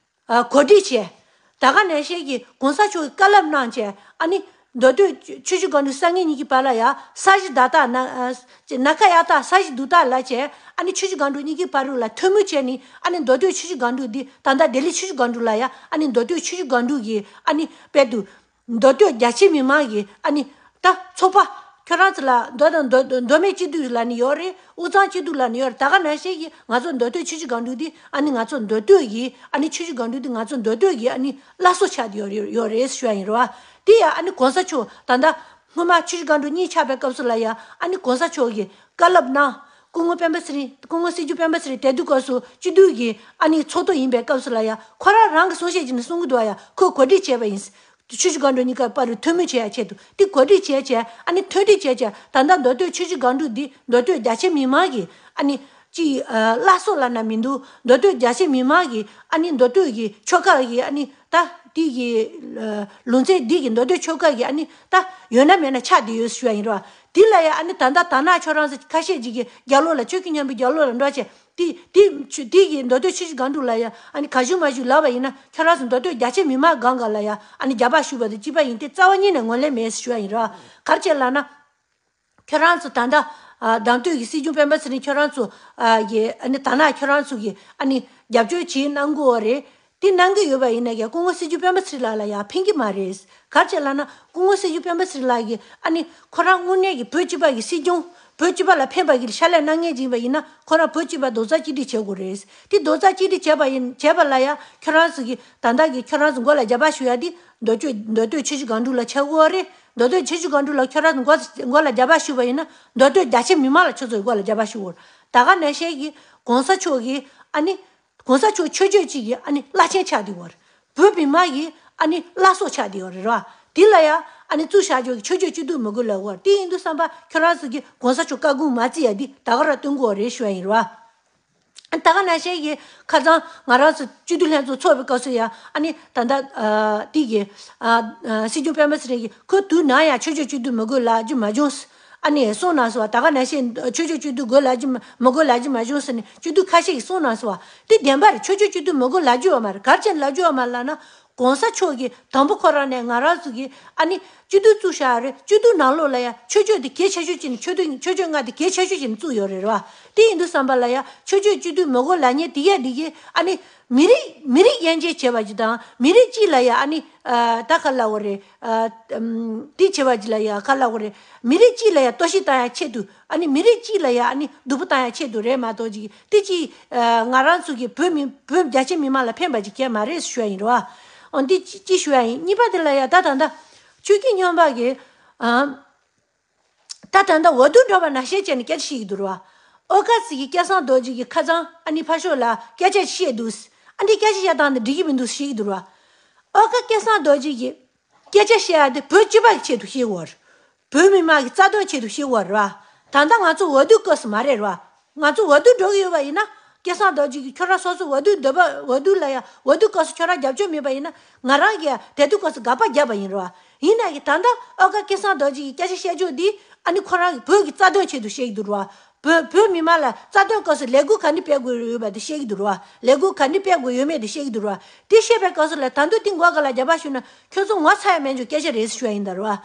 ཨ། གོ་སྒྲིག་བྱས། ད་ག་ནང་བཞིན་གྱི་གོང་ས་མཆོག་གིས་བཀའ་སློབ་གནང་བྱས། ཨ་ནི་མདོ་སྟོད་ཆུ་བཞི་སྒང་དྲུག་སང་ཉིན་གཉིས་ཀྱི་བར་ལ་ཡ། ས་གཞི་བརྡ་རྟགས། ན་ཨ་ན་ཁ་གཡར་རྟགས། ས་གཞི་བསྡུ་རྟགས་ལ་བྱས། ཨ་ནི་ཆུ་བཞི་སྒང་དྲུག་གཉིས་ཀྱི་བར་དུ་ལ་ཐུན་མོང་བྱས་ནས། ཨ་ནི་མདོ་སྟོད་ཆུ་བཞི་སྒང་དྲུག་འདི། ད་ལྟ་ལྡི་ལི་ཆུ་བཞི་སྒང་དྲུག་ལ་ཡ། ཨ་ནི་མདོ་སྟོད་ཆུ་བཞི་སྒང་དྲུག་གི་ཨ་ནི་དཔལ་དུ། མདོ་སྟོད་རྒྱ་ཆེ་མི་མང་གི་ཨ་ནི་ད་ཚོགས་པ། ཁྱོད་རང་ཚོ་ལ་མདོ་དང་མདོ་མདོ་སྨད་སྤྱི་འཐུས་ལབ་ནི་ཡོད་རེད། དབུས་གཙང་སྤྱི་འཐུས་ལབ་ནི་ཡོད་རེད། ད་ག་ནང་བཞིན་གྱི་ང་ཚོ་མདོ་སྟོད་ཆུ་བཞི་སྒང་དྲུག་འདི་ཨ་ནི་ང་ཚོ་མདོ་སྟོད་ཀྱི་ཨ་ནི་ཆུ་བཞི་སྒང་དྲུག་འདི་ང་ཚོ་མདོ་སྟོད་ཀྱི་ཨ་ནི་བླ་སྲོག་ཆགས་བསྡད་ཡོད་རེད་ཡོད་རེད་ཞུ་ཡ་ཡིན་རེད་བ། དེ་ཡང་ཨ་ནི་གོང་ས་མཆོག་ད་ལྟ་སྔོན་མ་ཆུ་བཞི་སྒང་དྲུག་གཉིས་ཆགས་པའི་སྐབས་སུ་ལ་ཡ། ཨ་ནི་གོང་ས་མཆོག་གིས་བཀའ་སློབ་གནང་། སྐུ་ངོ་སྤེན་པ་ཚེ་རིང་། སྐུ་ངོ་སྲིད་སྐྱོང་སྤེན་པ་ཚེ་རིང་དེ་དུས་སྐབས་སུ་སྤྱི་འཐུས་ཀྱི་ཨ་ནི་ཚོགས་གཙོ་ཡིན་པའི་སྐབས་སུ་ལ་ཡ། ཁོ་རང་རང་གི་གསུང་བཤད་ཅིག་ནས་གསུང་གི་འདུག་བ་ཡ། ཁོས་གོ་སྒྲིག་བྱས་པ་ཡིན། ཆུ་བཞི་སྒང་དྲུག་གཉིས་ཀ་བར་དུ་ཐུན་མོང་བྱེད་ཡ་ཆེད་དུ། དེ་གོ་སྒྲིག་བྱས་བྱས། ཨ་ནི་མཐུན་སྒྲིག་བྱས་བྱས། ད་ལྟ་མདོ་སྟོད་ཆུ་བཞི་སྒང་དྲུག་འདི་མདོ་སྟོད་རྒྱ་ཆེ་མི་མང་གི་ཨ་ནི་ཅིག་ཨ་བླ་སྲོག་ལབ་ན་མི་འདུག་མདོ་སྟོད་རྒྱ་ཆེ་མི་མང་གི་ཨ་ནི་མདོ་སྟོད་ཀྱི་ཆོལ་ཁ་གི་ཨ་ནི་ད་དེ་གི་ཨ་ལུང་ཚན་འདི་གི་མདོ་སྟོད་ཆོལ་ཁ་གི་ཨ་ནི་ད་ཡོད་ན་མེད་ན་ཆགས་བསྡད་ཡོད་ཞུ་ཡ་ཡིན་ར། དེ་ལ་ཡ་ཨ་ནི་ད་ལྟ་དར་ནག་ཁྱོད་རང་ཚོ་ཁ་ཤས་ཅིག་གིས་རྒྱ་ལོ་ལ། ཆོས་ཀྱི་སྙན་པོ་རྒྱ་ལོ་ལ་འགྲོ་བྱས། དེ་དེ་ཆུ་དེ་གི་མདོ་སྟོད་ཆུ་བཞི་སྒང་དྲུག་ལ་ཡ་ཨ་ནི་ག་ཞུ་མ་ཞུ་ལབ་པ་ཡིན་ན། ཁྱོད་རང་ཚོ་མདོ་སྟོད་རྒྱ་ཆེ་མི་མང་སྒང་ག་ལ་ཡ་ཨ་ནི་རྒྱབ་དཔར་ཞུ་བ་དང་གཅིག་པ་ཡིན་ཏེ། རྩ་བ་ཉིད་ནས་ངོས་ལེན་མེད་ཞུ་བ་ཡིན་ར། ག་རེ་བྱས་ལབ་ན། ཁྱོད་རང་ཚོ་ད་ལྟ་ཨ་བདམས་ཐོན་གྱི་སྲིད་སྐྱོང་སྤེན་པ་ཚེ་རིང་ཁྱོད་རང་ཚོ་ཨ་གི་ཨ་ནི་དར་ནག་ཁྱོད་རང་ཚོ་གི་ཨ་ནི་རྒྱབ་སྐྱོར་བྱེད་གནང་གི་ཡོད་རེད། དེ་གནང་གི་ཡོད་པ་ཡིན་ན་ཡང་སྐུ་ངོ་སྲིད་སྐྱོང་སྤེན་པ་ཚེ་རིང་ལགས་ལ་ཡང་ཕན་གྱི་མ་རེད། ག་རེ་བྱས་ལབ་ན། སྐུ་ངོ་སྲིད་སྐྱོང་སྤེན་པ་ཚེ་རིང་ལགས་ཀྱིས་ཨ་ནི་ཁོ་རང་དངོས་གནས་ཀྱི་བོད་སྤྱི་པ་གི་སྲིད་སྐྱོང་། བོད་སྤྱི་པ་ལ་ཕན་པ་གི་ཕྱག་ལས་གནང་མཁན་ཅིག་ཡིན་པ་ཡིན་ན། ཁོ་རང་བོད་སྤྱི་པ་རྡོག་རྩ་གཅིག་སྒྲིལ་བྱེད་དགོས་རེད། དེ་རྡོག་རྩ་གཅིག་སྒྲིལ་བྱས་པ་ཡིན། བྱས་པ་ལ་ཡང་ཁྱོད་རང་ཚོ་གི་ད་ལྟ་གི་ཁྱོད་རང་ཚོ་མགོ་ལ་རྒྱབ་དཔར་ཞུ་ཡ་དེ་མདོ་སྟོད་མདོ་སྟོད་ཆུ་བཞི་སྒང་དྲུག་ལ་ཆགས་ཀྱི་ཡོད་རེད། མདོ་སྟོད་ཆུ་བཞི་སྒང་དྲུག་ལ་ཁྱོད་རང་ཚོ་མགོ་མགོ་ལ་རྒྱབ་དཔར་ཞུ་བ་ཡིན་ན། མདོ་སྟོད་རྒྱ་ཆེ་མི་མང་ལ་ཁྱོད་ཚོ་མགོ་ལ་རྒྱབ་དཔར་ཞུ་དགོས། ད་ག་ནང་བཞིན་གྱི་གོང་ས་མཆོག་གིས་ཨ་ནི། གོང་ས་མཆོག་ཆོས་སྤྱོད་ཅིག་གི་ཨ་ནི་བླ་ཆེན་ཆགས་བསྡད་ཡོད་རེད། བོད་མི་མང་གི་ཨ་ནི་བླ་སྲོག་ཆགས་བསྡད་ཡོད་རེད་ར། དེ་ལ་ཡ་ཨ་ནི་བཙུགས་བཞག་ཆོག་གི་ཆོས་སྤྱོད་སྤྱི་འཐུས་མི་དགོས་ལབ་ཡོད་རེད། དེ་ཡིན་དུས་ཙམ་པ་ཁྱོད་རང་ཚོ་གིས་གོང་ས་མཆོག་བཀའ་དགོངས་མ་བརྩི་ཡ་འདི་ད་ག་རང་སྟོན་དགོས་རེད་ཞུ་ཡ་ཡིན་ར། ད་ག་ནང་བཞིན་གྱི་ཁ་སང་ང་རང་ཚོ་སྤྱི་འཐུས་ལྷན་ཚོགས་ཚོགས་པའི་སྐབས་སུ་ཡ་ཨ་ནི་ད་ལྟ་ཨ་དེ་གི་ཨ་ཨ་སྲིད་སྐྱོང་སྤེན་པ་ཚེ་རིང་གིས་ཁོ་དུས་ནམ་ཡང་ཆོས་སྤྱོད་སྤྱི་འཐུས་མི་དགོས་ལབ་རྒྱུ་མ་བྱུང་། ཨ་ནི་གསུངས་གནང་སོང་བ། ད་ག་ནང་བཞིན་ཆོས་སྤྱོད་སྤྱི་འཐུས་དགོས་ལབ་རྒྱུ་མ་མི་དགོས་ལབ་རྒྱུ་མ་བྱུང་ཟེར་ནས་སྤྱི་འཐུས་ཁ་ཤས་ཀྱིས་གསུངས་གནང་སོང་བ། དེ་བདེན་པ་རེད། ཆོས་སྤྱོད་སྤྱི་འཐུས་མི་དགོས་ལབ་རྒྱུ་ཡོད་མ་རེད། ག་རེ་བྱས་ནས་ལབ་རྒྱུ་ཡོད་མ་རེད་ལབ་ན། གོང་ས་མཆོག་གིས་དང་པོ་ཁོ་རང་ནས་ང་རང་ཚོ་གིས་ཨ་ནི་སྤྱི་འཐུས་བཙུགས་བཞག་རེད། སྤྱི་འཐུས་ནང་ལོགས་ལ་ཡ་ཆོས་སྤྱོད་དེ་གལ་ཆེ་ཤོས་ཅིག་ནས། ཆོས་འཐུས་ཆོས་སྤྱོད་ལྔ་དེ་གལ་ཆེ་ཤོས་ཅིག་ནས་བཙུགས་ཡོད་རེད་ར། དེ་ཡིན་དུས་ཙམ་པ་ལ་ཡ་ཆོས་སྤྱོད་སྤྱི་འཐུས་མི་དགོས་ལབ་མཁན་དེ་གས་དེ་གས་ཨ་ནི་མི་རིགས་མི་རིགས་དབྱེ་འབྱེད་བྱས་པ་ཅིག་དང་། མི་རིགས་གཅིག་ལ་ཡ་ཨ་ནི་ཨ་ད་ག་ལབ་དགོས་རེད། ཨ་ཨམ་དེ་བྱས་པ་ཅིག་ལ་ཡ་ག་ལབ་དགོས་རེད། མི་རིགས་གཅིག་ལ་ཡ་གཏོར་བཤིག་བཏང་ཡ་ཆེད་དུ། ཨ་ནི་མི་རིགས་གཅིག་ལ་ཡ་ཨ་ནི་སྡུག་པོ་བཏང་ཡ་ཆེད་དུ་རེད་མ་གཏོགས་ཅིག་དེ་ཅིག་ཨ་ང་རང་ཚོ་གི་བོད་མི་བོད་རྒྱ་ཆེ་མི་མང་ལ་ཕན་པ་ཅིག་གང་ཡང་མ་རེད་ཞུ་ཡ་ཡིན་ར། འོ་འདི་ཅི་ཅི་ཞུ་ཡ་ཡིན། གཉིས་པ་དེ་ལ་ཡ་ད་ད་ལྟ་ཆོས་སྐྱིད་སྨྱོན་པ་གི་ཨ་ད་ད་ལྟ་འོས་བསྡུ་འགྲོ་བ་ནང་བཞིན་བྱས་ནས་སྐད་ཆ་བཤད་ཀྱི་འདུག་ར། ཨོ་ཀ་ཚི་གི་སྐལ་བཟང་རྡོ་རྗེ་གི་ཁ་སང་ཨ་ནི་ཕར་ཕྱོགས་ལ་སྐད་ཆ་བཤད་འདུག་ཨ་འདི་སྐད་ཆ་བཤད་སྟངས་འདི་འགྲིག་གི་མི་འདུག་བཤད་ཀྱི་འདུག་ར། ཨོ་ཀ་སྐལ་བཟང་རྡོ་རྗེ་གི་སྐད་ཆ་བཤད་ཡ་དེ་བོད་སྤྱི་པ་གི་ཆེད་དུ་བཤད་ཡོད་རེད། བོད་མི་མང་གི་རྩ་དོན་ཆེད་དུ་བཤད་ཡོད་རེད་བ། ད་ལྟ་ང་ཚོ་འོས་བསྡུ་སྐབས་སུ་མ་རེད་བ། ང་ཚོ་འོས་བསྡུ་འགྲོ་གི་ཡོད་པ་ཡིན་ན། སྐལ་བཟང་རྡོ་རྗེ་གིས་ཁྱོད་རང་སོ་སོ་འོས་བསྡུ་འདོད་པ། འོས་བསྡུ་ལ་ཡ། འོས་བསྡུ་སྐབས་སུ་ཁྱོད་རང་རྒྱབ་སྐྱོར་མེད་པ་ཡིན་ན། ང་རང་གིས་དེ་དུས་སྐབས་སུ་དགག་པ་བརྒྱབ་པ་ཡིན་རེད་བ། ཡིན་ན་ཡང་ད་ལྟ་ཨོ་ཀ་སྐལ་བཟང་རྡོ་རྗེ་གིས་སྐད་ཆ་བཤད་ཕྱོགས་འདི་ཨ་ནི་ཁོ་རང་གི་བོད་ཀྱི་རྩ་དོན་ཆེད་དུ་བཤད་ཀྱི་འདུག་རེད་བ། བོད་བོད་མི་མང་ལ་རྩ་དོན་སྐབས་སུ་ལས་འགུལ་ག་འདྲ་སྤེལ་དགོས་ཡོད་པ་དེ་བཤད་ཀྱི་འདུག་རེད་བ། ལས་འགུལ་ག་འདྲ་སྤེལ་དགོས་ཡོད་མེད་དེ་བཤད་ཀྱི་འདུག་རེད་བ། དེ་བཤད་པའི་སྐབས་སུ་ལ་ད་དུང་དེ་མགོ་སྒང་ལ་རྒྱབ་པ་ཞུས་ན། ཁྱོད་ཚོ་ངོ་ཚ་ཡ་མེད་འཇོག་སྐད་ཆ་རེད་ཞུ་ཡ་ཡིན་ད་རེད་བ།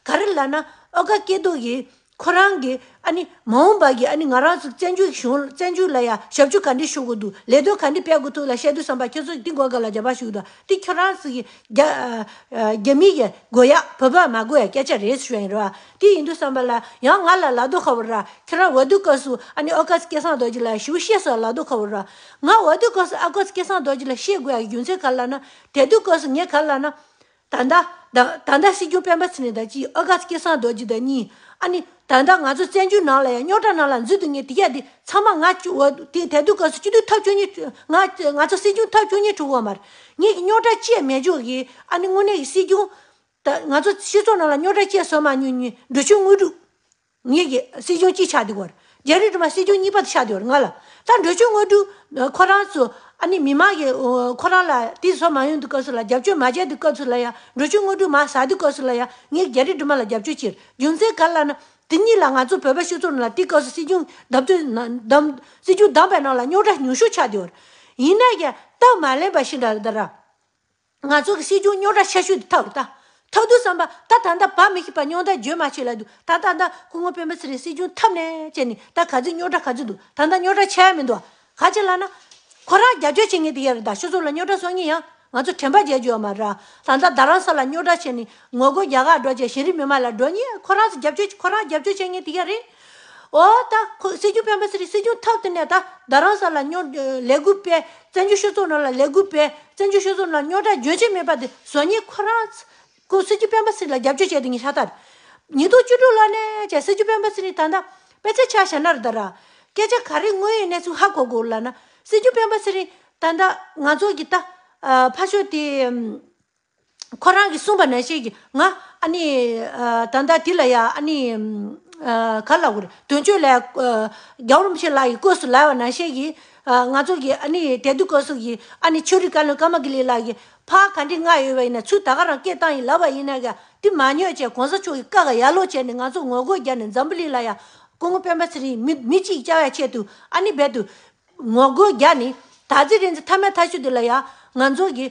ག་རེ་ལབ་ན། ཨོ་ཀ་སྐྱིད་སྡུག་གིས་ ཁོ་རང་གིས་ཨ་ནི་མ་འོངས་པ་གི་ཨ་ནི་ང་རང་ཚོ་བཙན་བྱོལ་གཞུང་བཙན་བྱོལ་ལ་ཡ་ཞབས་ཞུ་ག་འདྲ་ཞུ་དགོས་འདུག་ལས་དོན་ག་འདྲ་སྤེལ་དགོས་འདུག་ལ་བཤད་དུས་ཙམ་པ་ཁྱེད་ཚོ་འདི་འགོ་ག་ལ་རྒྱབ་པ་ཞུ་འདུག་དེ་ཁྱོད་རང་ཚོ་གི་རྒྱ་རྒྱ་མི་གི་དགོས་ཡག་བོད་པ་མ་དགོས་ཡག་སྐད་ཆ་རེད་ཞུ་ཡིན་ར། དེ་ཡིན་དུས་ཙམ་པ་ལ་ཡང་ང་ལ་ལབ་དུས་ཁ་བོ་ར། ཁྱོད་རང་འོས་བསྡུ་སྐབས་སུ་ཨ་ནི་ཨོ་ཀ་སི་སྐལ་བཟང་རྡོ་རྗེ་ལ་ཞུ་ཤེས་སོ་ལབ་དུས་ཁ་བོ་ར། ང་འོས་བསྡུ་སྐབས་སུ་ཨོ་ཀ་སི་སྐལ་བཟང་རྡོ་རྗེ་ལ་བཤད་དགོས་ཡག་རྒྱུ་མཚན་ག་ལ་ན། དེ་དུས་སྐབས་སུ་ངས་ག་ལ་ན། ད་ལྟ་ད་ད་ལྟ་སྲིད་སྐྱོང་སྤེན་པ་ཚེ་རིང་དང་གཅིག་ཨོ་ཀ་སི་སྐལ་བཟང་རྡོ་རྗེ་དང་གཉིས། ཨ་ནི་ད་ལྟ་ང་ཚོ་བཙན་བྱོལ་ནང་ལ་ཡང་རྙོག་དྲ་ནང་ལ་འཛུལ་འདུག་ངས་དེ་ག་དེ་ཚང་མ་ང་བཅུ་འོ་དེ་དེ་དུས་སྐབས་སུ་སྤྱི་འཐུས་ཐོབ་བཅུ་གཉིས་ང་ང་ཚོ་སྲིད་སྐྱོང་ཐོབ་བཅུ་གཉིས་གྲུབ་ཡོད་མ་རེད། ངས་ཀྱི་རྙོག་དྲ་ཅི་ཡང་མེད་ཆོག་གི་ཨ་ནི་དངོས་གནས་ཀྱི་སྲིད་སྐྱོང་ད་ང་ཚོ་སྤྱི་ཚོགས་ནང་ལ་རྙོག་དྲ་ཅི་ཡང་བཟོ་མ་མྱོང་མྱོང་འགྲོ་ཆུང་དངོས་གྲུབ། ངེད་ཀྱི་སྲིད་སྐྱོང་གཅིག་ཆགས་འདུག་བར། རྒྱ་རི་སྒྲོལ་མ་སྲིད་སྐྱོང་གཉིས་པ་དུ་ཆགས་འདུག་བར་ང་ལ། ད་འགྲོ་ཆུང་དངོས་གྲུབ་ཁོ་རང་ཚོ་ཨ་ནི་མི་མང་གི་ཁོ་རང་ལ་དེ་བཟོ་མ་ཡོང་དུས་སྐབས་སུ་ལ་རྒྱབ་སྐྱོར་མ་བྱས་དུས་སྐབས་སུ་ལ་ཡང་འགྲོ་ཆུང་དངོས་གྲུབ་མ་ཟ་དུས་སྐབས་སུ་ལ་ཡང་ངེད་རྒྱ་རི་སྒྲོལ་མ་ལ་རྒྱབ་སྐྱོར་བྱེད་རྒྱུ་མཚན་ག་ལ་ན། དེ་གཉིས་ལ་ང་ཚོ་བོད་པ་སྤྱི་ཚོགས་ནང་ལ་དེ་སྐབས་སུ་སྲིད་སྐྱོང་བདམས་ཐོན་བདམས་སྲིད་སྐྱོང་བདམས་པའི་ནང་ལ་རྙོག་དྲ་ཉུང་ཤོས་ཆགས་བསྡད་བར། ཡིན་ན་ཡང་སྟབས་མ་ལེགས་པ་ཞིག་འདྲ་རེད་ད་ར། ང་ཚོ་གི་སྲིད་སྐྱོང་རྙོག་དྲ་ཆེ་ཤོས་དེ་ཐག་རེད་ད། ཐག་དུས་ཙམ་པ་ད་ད་ལྟ་བ་མི་ཤེས་པ་རྙོག་དྲ་བརྗོད་མ་ཆེ་ལ་འདུག་ད་ད་ལྟ་སྐུ་ངོ་སྤེན་པ་ཚེ་རིང་སྲིད་སྐྱོང་ཐབས་ནས་བྱས་ནས་ད་ག་ཚོད་རྙོག་དྲ་ག་ཚོད་འདུག་ད་ལྟ་རྙོག་དྲ་ཆེ་ཡ་མི་འདུག་ག་ཅི་ལ་ན། ཁོ་རང་རྒྱབ་སྐྱོར་བྱེད་མཁན་དེ་ཡ་རེད་ད་སྤྱི་ཚོགས་ལ་རྙོག་དྲ་བཟོ་མཁན་ཡང་ང་ཚོ་དྲན་པ་བརྗེད་རྒྱུ་ཡོད་མ་རེད། ད་ལྟ་རྡ་རམ་ས་ལ་རྙོག་དྲ་བྱས་ནས་ངོ་རྒོལ་རྒྱག་ག་འགྲོ་བྱས་གཞི་རིམ་མི་མང་ལ་འགྲོ་ཉེ་ཁོ་རང་ཚོ་རྒྱབ་སྐྱོར་ཁོ་རང་རྒྱབ་སྐྱོར་བྱེད་མཁན་དེ་ཡ་རེད། ཨོ་ད་ཁོ་སྲིད་སྐྱོང་སྤེན་པ་ཚེ་རིང་སྲིད་སྐྱོང་ཐབས་དེ་ནས་ད་རྡ་རམ་ས་ལ་རྙོག་ལས་འགུལ་སྤེལ། བཙན་བྱོལ་སྤྱི་ཚོགས་ནང་ལ་ལས་འགུལ་སྤེལ། བཙན་བྱོལ་སྤྱི་ཚོགས་ནང་རྙོག་དྲ་རྒྱུན་ཆད་མེད་པ་དེ་བཟོ་ཉེ་ཁོ་རང་ཁོ་སྲིད་སྐྱོང་སྤེན་པ་ཚེ་རིང་ལ་རྒྱབ་སྐྱོར་བྱས་དེ་ངས་ཤ་སྟག་རེད། ཉིས་སྟོང་བཅུ་དྲུག་ལོ་ནས་བྱས་སྲིད་སྐྱོང་སྤེན་པ་ཚེ་རིང་ད་ལྟ་དཔེ་ཆ་ཆ་བཞག་ན་རེད་ད་ར། སྐད་ཆ་ག་རེ་དངོས་ཡོད་གནས་ཚུལ་ཧ་གོ་དགོས་ལབ་ན་སྲིད་སྐྱོང་སྤེན་པ་ཚེ་རིང་ད་ལྟ་ང་ཚོ་གི་ད་ཕ་ཤོ་དེ། ཁོ་རང་གིས་གསུངས་པ་ནང་བཞིན་གྱི་ང་ཨ་ནི་ད་ལྟ་དེ་ལ་ཡ་ཨ་ནི་ག་ལ་གོ་རེད་དོན་གཅོད་ལ་རྒྱལ་བ་རིན་པོ་ཆེ་ལགས་ཀྱི་སྐོར་སུ་ལབ་པ་ནང་བཞིན་གྱི་ང་ཚོ་གི་ཨ་ནི་དེ་དུས་སྐབས་སུ་གི་ཨ་ནི་ཆོས་རིག་བཀའ་བློན་ཀརྨ་དགེ་ལེགས་ལགས་ཀྱི་ཕ་ག་འདྲི་ང་ཡོད་པ་ཡིན་ན་ཚུར་ད་ག་རང་སྐད་བཏང་ཡིན་ལབ་པ་ཡིན་ན་ག་དེ་མ་ཉོས་བྱས་གོང་ས་མཆོག་གི་བཀའ་ག་ཡར་ལོག་བྱས་ནས་ང་ཚོ་ངོ་རྒོལ་རྒྱག་ནས་འཛམ་བུ་གླིང་ལ་ཡ་སྐུ་ངོ་སྤེན་པ་ཚེ་རིང་མི་མི་གཅིག་བཅར་ཡ་ཆེད་དུ་ཨ་ནི་རྦད་དུ་ངོ་རྒོལ་རྒྱག་ནས་ད་ཚེ་རིང་ཚེ་མཐའ་མའི་མཐའ་གཞུག་དེ་ལ་ཡ་ང་ཚོ་གི་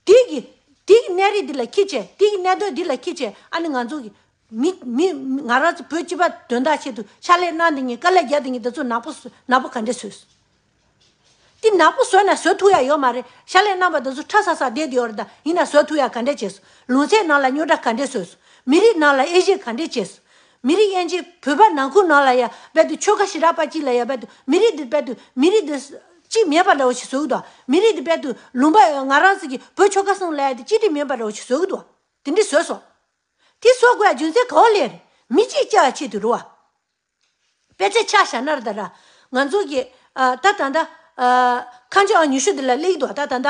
དེ་གི་དེ་གི་གནས་རིགས་འདི་ལ་ཁྱི་བྱས་དེ་གི་གནད་དོན་འདི་ལ་ཁྱི་བྱས་ཨ་ནི་ང་ཚོ་གི་མི་མི་ང་རང་ཚོ་བོད་སྤྱི་པ་དོན་དག་ཆེད་དུ་ཕྱག་ལས་གནང་འདི་ངས་དཀའ་ལས་རྒྱག་འདི་ངས་འདི་ཚོ་ནག་པོ་བཟོ་ནག་པོ་ག་འདྲས་བཟོས་སོང་། དེ་ནག་པོ་བཟོས་ན་བཟོ་ཐུབ་ཡ་ཡོད་མ་རེད། ཕྱག་ལས་གནང་བ་འདི་ཚོ་ཁྲ་ས་ས་བསྡད་ཡོད་རེད་ད་ཡིན་ན་བཟོ་ཐུབ་ཡ་ག་འདྲས་བྱས་སོང་། ལུང་ཚན་ནང་ལ་རྙོག་དྲ་ག་འདྲས་བཟོས་སོང་། མི་རིགས་ནང་ལ་དབྱེ་ཞིབ་ག་འདྲས་བྱས་སོང་། མི་རིགས་དབྱེ་འབྱེད་བོད་པ་ནང་ཁུལ་ནང་ལ་ཡ་རྦད་དུ་ཆོལ་ཁ་ཞེ་དྲག་པ་གཅིག་ལ་ཡ་རྦད་དུ་མི་རིགས་འདི་རྦད་དུ་མི་རིགས་འདི་གཅིག་མེད་པ་འདྲ་བོ་ཞིག་བཟོ་གི་འདུག་མི་རིགས་འདི་རྦད་དུ་ལུང་པ་ང་རང་ཚོ་གི་བོད་ཆོལ་ཁ་གསུམ་ལ་ཡ་དེ་གཅིག་སྒྲིལ་མེད་པ་འདྲ་བོ་ཞིག་བཟོ་གི་འདུག་དེ་འདྲ་བཟོས་སོང་། དེ་བཟོ་དགོས་ཡ་རྒྱུ་མཚན་ག་བ་ལས་རེད། མི་གཅིག་བཅའ་བ་ཆེད་དུ་རེད་བ། དཔེ་ཆ་ཆ་བཞག་ན་རེད་ད་ར། ང་ཚོ་གི་ཨ་ད་ད་ད་ཨ་ཁ་མཆུ་ཨང་ཉི་ཤུ་འདི་ལ་སླེབས་འདུག་ད་ད་ད། ད་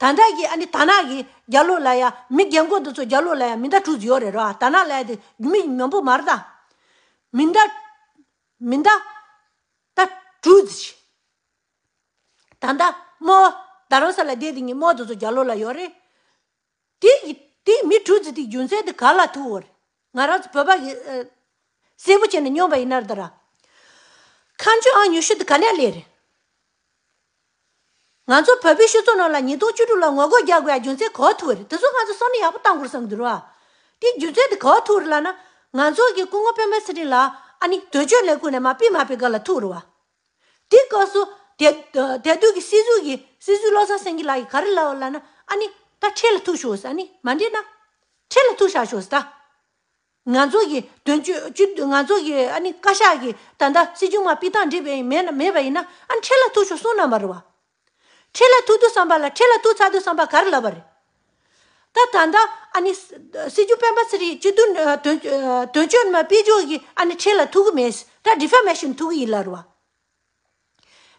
ལྟ་གི་ཨ་ནི་དར་ནག་གི་རྒྱབ་ལོགས་ལ་ཡ་མི་རྒན་གོག་འདི་ཚོ་རྒྱབ་ལོགས་ལ་ཡ་མི་ཟླ་དྲུག་ཙམ་ཡོད་རེད་ར། དར་ནག་ལ་ཡ་དེ་མི་མང་པོ་མ་རེད་ད། མི་ཟླ་མི་ཟླ་ད་དྲུག་ཙམ་ཞིག་ད་ལྟ་རྨོ་རྡ་རམ་ས་ལ་བསྡད་དེ་ངའི་རྨོ་འདི་ཚོ་རྒྱབ་ལོགས་ལ་ཡོད་རེད། དེ་ཡི་དེ་མི་དྲུག་ཙམ་དེ་རྒྱུ་མཚན་དེ་ག་ལ་ཐུག་ཡོད་རེད། ང་རང་ཚོ་བོད་པ་གི་ཨ་གསལ་པོ་བྱས་ནས་སྙོམས་པ་ཡིན་ན་རེད་ད་ར། ཁ་མཆུ་ཨང་ཉི་ཤུ་དེ་ག་ནས་སླེབས་རེད། ང་ཚོ་བོད་པའི་སྤྱི་ཚོགས་ནང་ལ་ཉིས་སྟོང་བཅུ་དྲུག་ལ་ངོ་རྒོལ་རྒྱག་དགོས་ཡ་རྒྱུ་མཚན་ག་པར་ཐུག་པ་རེད། དེ་ཚོ་ང་ཚོ་བསམ་བློ་ཡག་པོ་བཏང་དགོས་བསམ་གྱི་འདུག་ར། དེ་རྒྱུ་མཚན་དེ་ག་པར་ཐུག་རེད་ལབ་ན། ང་ཚོ་གི་སྐུ་ངོ་སྤེན་པ་ཚེ་རིང་ལ་ཨ་ནི་དོན་གཅོད་ལས་ཁུངས་ནས་མར་ཕུད་མ་ཕུད་སྒང་ལ་ཐུག་རེད་བ། དེ་སྐབས་སུ་དེ་དེ་དུས་ཀྱི་སྲིད་ཟུར་གྱི་སྲིད་ཟུར་བློ་བཟང་སེང་གེ་ལགས་ཀྱིས་ག་རེ་ལབ་པ་ལབ་ན། ཨ་ནི་ད་ཁྲལ་ལ་ཐུག་ཤོག་ཟེར། ཨ་ནི་མ་འགྲིག་ན་ཁྲལ་ལ་ཐུག་བཞག་ཤོག་ཟེར་ད། ང་ཚོ་གི་དོན་གཅོད་སྤྱི་ང་ཚོ་གི་ཨ་ནི་བཀའ་ཤག་གི་ད་ལྟ་སྲིད་སྐྱོང་མར་ཕུད་སྟངས་འགྲིག་པ་ཡིན་མེད་ན་མེད་པ་ཡིན་ན་ཨ་ནི་ཁྲལ་ལ་ཐུག་ཤོག་གསུངས་གནང་བ་རེད་བ། ཁྲལ་ལ་ཐུག་དུས་ཙམ་པ་ལ་ཁྲལ་ལ་ཐུག་ཚར་དུས་ཙམ་པ་ག་རེ་ལབ་པ་རེད། ད་ད་ལྟ་ཨ་ནི་སྲིད་སྐྱོང་སྤེན་པ་ཚེ་རིང་སྤྱི་འཐུས་དོན་དོན་གཅོད་མར་ཕུད་ཕྱོགས་ཀྱི་ཨ་ནི་ཁྲལ་ལ་ཐུག་གི་མེད། ད་ཌི་ཕ་མེ་ཤན་ཐུག་གི་ཡིན་ལབ་རེད་བ།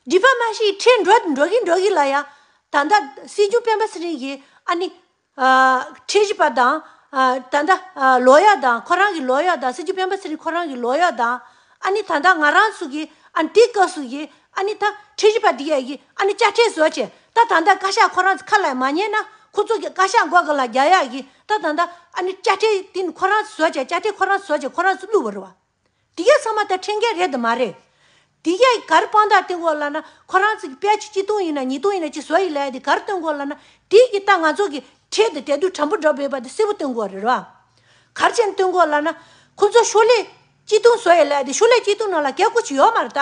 ཌི་ཕ་མེ་ཤན་ཁྲལ་འགྲོ་འགྲོ་གི་འགྲོ་གི་ལ་ཡ། ད་ལྟ་སྲིད་སྐྱོང་སྤེན་པ་ཚེ་རིང་གིས་ཨ་ནི་ཨ་ཁྲལ་ཞིབ་པ་དང་ཨ་ད་ལྟ་ཨ་ལོ་ཡར་དང་ཁོ་རང་གི་ལོ་ཡར་དང་སྲིད་སྐྱོང་སྤེན་པ་ཚེ་རིང་ཁོ་རང་གི་ལོ་ཡར་དང་ཨ་ནི་ད་ལྟ་ང་རང་ཚོ་གི་ཨ་ནི་དེ་སྐབས་སུ་གི་ཨ་ནི་ད་ཁྲལ་ཞིབ་པ་དེ་གས་ཀྱི་ཨ་ནི་དཔྱ་ཁྲལ་བཟོ་བྱས། ད་ད་ལྟ་བཀའ་ཤག་ཁོ་རང་ཚོ་ཁ་ལ་མ་ཉན་ན་ཁོ་ཚོ་གི་བཀའ་ཤག་མགོ་སྒང་ལ་རྒྱག་ཡག་གི་ད་ད་ལྟ་ཨ་ནི་དཔྱ་ཁྲལ་དེ་ནི་ཁོ་རང་ཚོ་བཟོ་བྱས། དཔྱ་ཁྲལ་ཁོ་རང་ཚོ་བཟོ་བྱས་ཁོ་རང་ཚོ་བླུགས་པ་རེད་བ། དེ་གས་ཚང་མ་ད་ཁྲིམས་འགལ་རེད་དམ་མ་རེད། དེ་གས་ག་རེ་དཔང་རྟགས་སྟོན་དགོས་ལབ་ན། ཁོ་རང་ཚོ་གི་དཔལ་ཆུ་གཅིག་སྟོང་ཡིན་ན་ཉིས་སྟོང་ཡིན་ན་ཅིག་བཟོ་ཡི་ལབ་ཡ་དེ་ག་རེ་སྟོན་དགོས་ལབ་ན། དེ་གི་ད་ང་ཚོ་གི་ཁྲལ་དེ་དེ་དུས་དྲང་པོ་འགྲོ་བས་པ་དེ་གསལ་པོ་སྟོན་དགོས་རེད་བ། ག་རེ་བྱས་ནས་སྟོན་དགོས་ལབ་ན། ཁོ་ཚོ་ཤོག་ལྷེ་གཅིག་སྟོང་བཟོ་ཡས་ལབ་དེ་ཤོག་ལྷེ་གཅིག་སྟོང་ནང་ལ་གལ་ཁོ་ཅིག་ཡོད་མ་རེད་ད།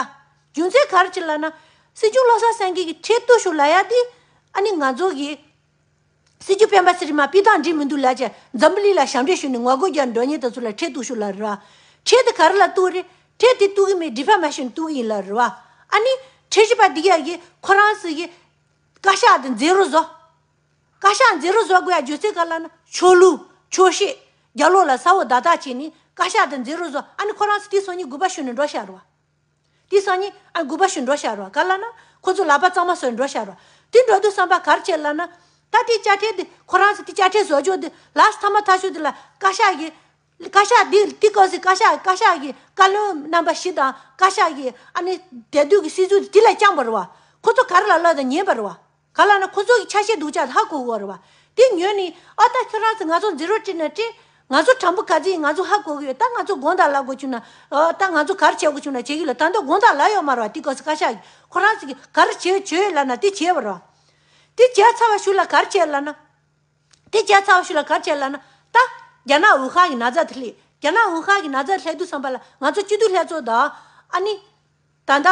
རྒྱུ་མཚན་ག་རེ་ཅིག་ལབ་ན། སྲིད་སྐྱོང་བློ་བཟང་སེང་གེ་གིས་ཁྲལ་གཏུག་ཤོག་ལབ་ཡ་དེ། ཨ་ནི་ང་ཚོ་གི་སྲིད་སྐྱོང་སྤེན་པ་ཚེ་རིང་མ་སྤྱིར་བཏང་འགྲིག་མི་འདུག་ལབ་བྱས་འཛམ་བུ་གླིང་ལ་ཞབས་འདྲེན་ཞུས་ནས་ངོ་རྒོལ་རྒྱག་འགྲོ་མཁན་དེ་ཚོ་ལ་ཁྲལ་གཏུག་ཤོག་ལབ་རེད་བ། ཁྲལ་དེ་ག་རེ་ལ་གཏུག་རེད། ཁྲལ་དེ་གཏུག་གི་མེད། ཌི་ཕེ་མེ་ཤན་གཏུག་གི་ཡིན་ལབ་རེད་བ། ཨ་ནི་ཁྲལ་ཞིབ་པ་འདི་ག་གིས་ཁོ་རང་ཚོ་གི་བཀའ་ཤག་དེ་འཛིན་རོགས་བཟོ། བཀའ་ཤག་འཛིན་རོགས་བཟོ་དགོས་ཡ་རྒྱུ་མཚན་ག་ལབ་ན། ཆོས་ལུགས་ཆོས་བཤད་རྒྱ་ལོ་ལ་ས་འོག་བརྡ་དག་བྱས་ནས་བཀའ་ཤག་དེ་འཛིན་རོགས་བཟོ། ཨ་ནི་ཁོ་རང་ཚོ་དེ་སང་ཉིན་དགོངས་པ་ཞུས་ནས་འགྲོ་ཤག་རེད་བ། དེ་སང་ཉིན་ཨ་དགོངས་པ་ཞུས་འགྲོ་ཤག་རེད་བ། ག་ལབ་ན་ཁོ་ཚོ་ལག་པ་གཙང་མ་བཟོས་འགྲོ་ཤག་རེད་བ། དེ་འགྲོ་དུས་བསམ་པ་ག་རེ་བྱས་ལབ་ན། ད་དེ་དཔྱ་ཁྲལ་དེ་ཁོ་རང་ཚོ་དེ་དཔྱ་ཁྲལ་བཟོ་ཕྱོགས་དེ་ལགས་མཐའ་མ་མཐའ་མཇུག་དེ་ལ་བཀའ་ཤག་གིས། བཀའ་ཤག་འདི་འདི་སྐབས་སུ་བཀའ་ཤག་བཀའ་ཤག་གི་བཀའ་བློན་རྣམ་པ་བཞི་དང་བཀའ་ཤག་གི་ཨ་ནི་དེ་དུས་ཀྱི་སྲིད་ཇུས་དེ་ལ་བཅངས་པ་རེད་བ། ཁོ་ཚོ་ག་རེ་ལ་ལབ་དང་ཉན་པ་རེད་བ། ག་ལབ་ན་ཁོ་ཚོ་གི་ཆ་ཤས་སྡུག་ཅག་ཧ་གོ་གི་ཡོད་རེད་བ། དེ་ཉོས་ནས་ཨ་ད་ཁྱོད་རང་ཚོ་ང་ཚོ་འཛིན་རོགས་སྤྲད་ན་སྤྲད། ང་ཚོ་དྲང་པོ་ག་ཚོད་ཡིན་ང་ཚོ་ཧ་གོ་གི་ཡོད། ད་ང་ཚོ་དགོངས་དག་ལབ་དགོས་བྱུང་ན་ཨ་ད་ང་ཚོ་ག་རེ་བྱེད་དགོས་བྱུང་ན་བྱེད་ཀྱི་ལ། ད་ལྟ་དགོངས་དག་ལབ་ཡོད་མ་རེད་བ། དེ་སྐབས་སུ་བཀའ་ཤག་གིས་ཁོ་རང་ཚོ་གི་ག་རེ་བྱེད་བྱེད་ལབ་ན་དེ་བྱས་པ་རེད་བ། དེ་བྱས་ཚར་བ་གཞུག་ལ་ག་རེ་བྱས་ལབ་ན། དེ་བྱས་ཚར་བ་ཞིག་ལ་ག་རེ་བྱས་ལབ་ན། ད་རྒྱ་ནག་ཝུ་ཧན་གྱི་ན་ཚ་དེ་སླེབས། རྒྱ་ནག་ཝུ་ཧན་གྱི་ན་ཚ་སླེབས་དུས་ཙམ་པ་ལ་ང་ཚོ་སྤྱི་འཐུས་ལྷན་ཚོགས་དང་། ཨ་ནི་ད་ལྟ་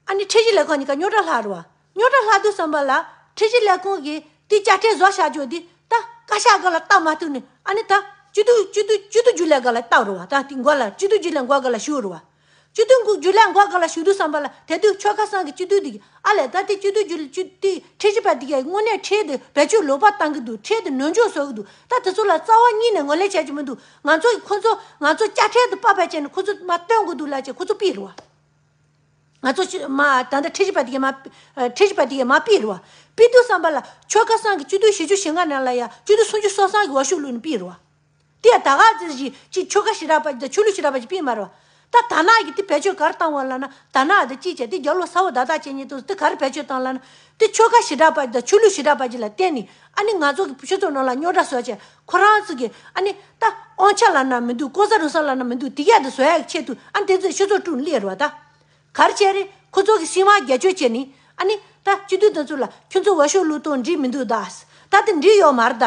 ཨ་ནི་ཁྲལ་གཞི་ལས་ཁང་གཉིས་ཀ་རྙོག་དྲ་ལྷག་རེད་བ། རྙོག་དྲ་ལྷག་དུས་ཙམ་པ་ལ་ཁྲལ་གཞི་ལས་ཁང་གིས་དེ་བཅའ་ཁྲལ་བཟོ་བཞག་ཆོག་དེ་ད་བཀའ་ཤག་སྒང་ལ་བཏང་མ་ཐུབ་ནས། ཨ་ནི་ད་སྤྱི་འཐུས་སྤྱི་འཐུས་སྤྱི་འཐུས་རྒྱུན་ལས་སྒང་ལ་བཏང་རེད་བ། ད་དེ་མགོ་ལ་སྤྱི་འཐུས་རྒྱུན་ལས་མགོ་སྒང་ལ་ཞུགས་རེད་བ། སྤྱི་འཐུས་རྒྱུན་ལས་མགོ་སྒང་ལ་ཞུགས་དུས་ཙམ་པ་ལ་དེ་དུས་ཆོལ་ཁ་གསུམ་གྱི་སྤྱི་འཐུས་དེ་གིས་ཨ་ལས་ད་དེ་སྤྱི་འཐུས་རྒྱུན་ལས་སྤྱི་དེ་ཁྲལ་གཞི་པ་དེ་གས་དངོས་གནས་ཁྲལ་དེ་བེད་སྤྱོད་ལོག་པ་བཏང་གི་འདུག་ཁྲལ་དེ་ནོར་འཇོག་བཟོ་གི་འདུག་ད་དེ་ཚོ་ལ་རྩ་བ་ཉིད་ནས་ངོས་ལེན་བྱས་ཀྱི་མི་འདུག་ང་ཚོ་ཁོ་ཚོ་ང་ཚོ་བཅའ་ཁྲལ་དེ་དཔག་པ་བྱས་ནས་ཁོ་ཚོ་མར་བཏོན་དགོས་འདུག་ལབ་བྱས་ཁོ་ཚོ་ཕུད་རེད་བ། ང་ཚོ་ཕྱི་མ་ད་ལྟ་ཁྲལ་གཞི་པ་དེ་གས་མར་ཁྲལ་གཞི་པ་དེ་གས་མར་ཕུད་རེད་བ། ཕུད་དུས་ཙམ་པ་ལ་ཆོལ་ཁ་གསུམ་གྱི་སྤྱི་འཐུས་བཞི་བཅུ་ཞེ་ལྔ་ནང་ལ་ཡ་སྤྱི་འཐུས་སུམ་ཅུ་སོ་གསུམ་གྱིས་འོས་ཤོག་བླུགས་ནས་ཕུད་རེད་བ། དེ་ཡང་ད་ག་ཚོད་ཅིག་ཅིག་ཆོལ་ཁ་ཞེ་དྲག་པ་ཅིག་དང་ཆོས་ལུགས་ཞེ་དྲག་པ་ཅིག་ཕུད་མ་རེད་བ། ད་ད་ནག་གིས་དེ་བེད་སྤྱོད་ག་རེ་བཏང་བ་ལབ་ན། ད་ནག་དེ་ཅིག་བྱས་དེ་རྒྱ་ལོ་ས་འོག་བརྡ་རྟགས་བྱེད་མཁན་དེ་ཚོ་དེ་ག་རེ་བེད་སྤྱོད་བཏང་ལབ་ན། དེ་ཆོལ་ཁ་ཞེ་དྲག་པ་ཅིག་དང་ཆོས་ལུགས་ཞེ་དྲག་པ་ཅིག་ལ་བརྟེན་ནས་ཨ་ནི་ང་ཚོ་གི་སྤྱི་ཚོགས་ནང་ལ་རྙོག་དྲ་བཟོ་བྱས་ཁོ་རང་ཚོ་གི་ཨ་ནི་ད་དབང་ཆ་ལབ་ན་མི་འདུག་ལྐོག་ཟ་རུལ་སུངས་ལབ་ན་མི་འདུག་དེ་གས་དེ་བཟོ་ཡག་གི་ཆེད་དུ་ཨ་ནི་དེ་ཚོས་སྤྱི་ཚོགས་དཀྲུགས་སླེབས་རེད་བ། ད་ག་རེ་བྱས་རེད། ཁོ་ཚོ་གི་སྲིད་དབང་སྒེར་གཅོད་བྱས་ནས་ཨ་ནི་ད་སྤྱི་འཐུས་དེ་ཚོ་ལ་ཁྱོད་ཚོ་འོས་ཤོག་བླུགས་སྟངས་འགྲིག་མི་འདུག་ད་ད་དེ་འགྲིག་ཡོད་མ་རེད་ད།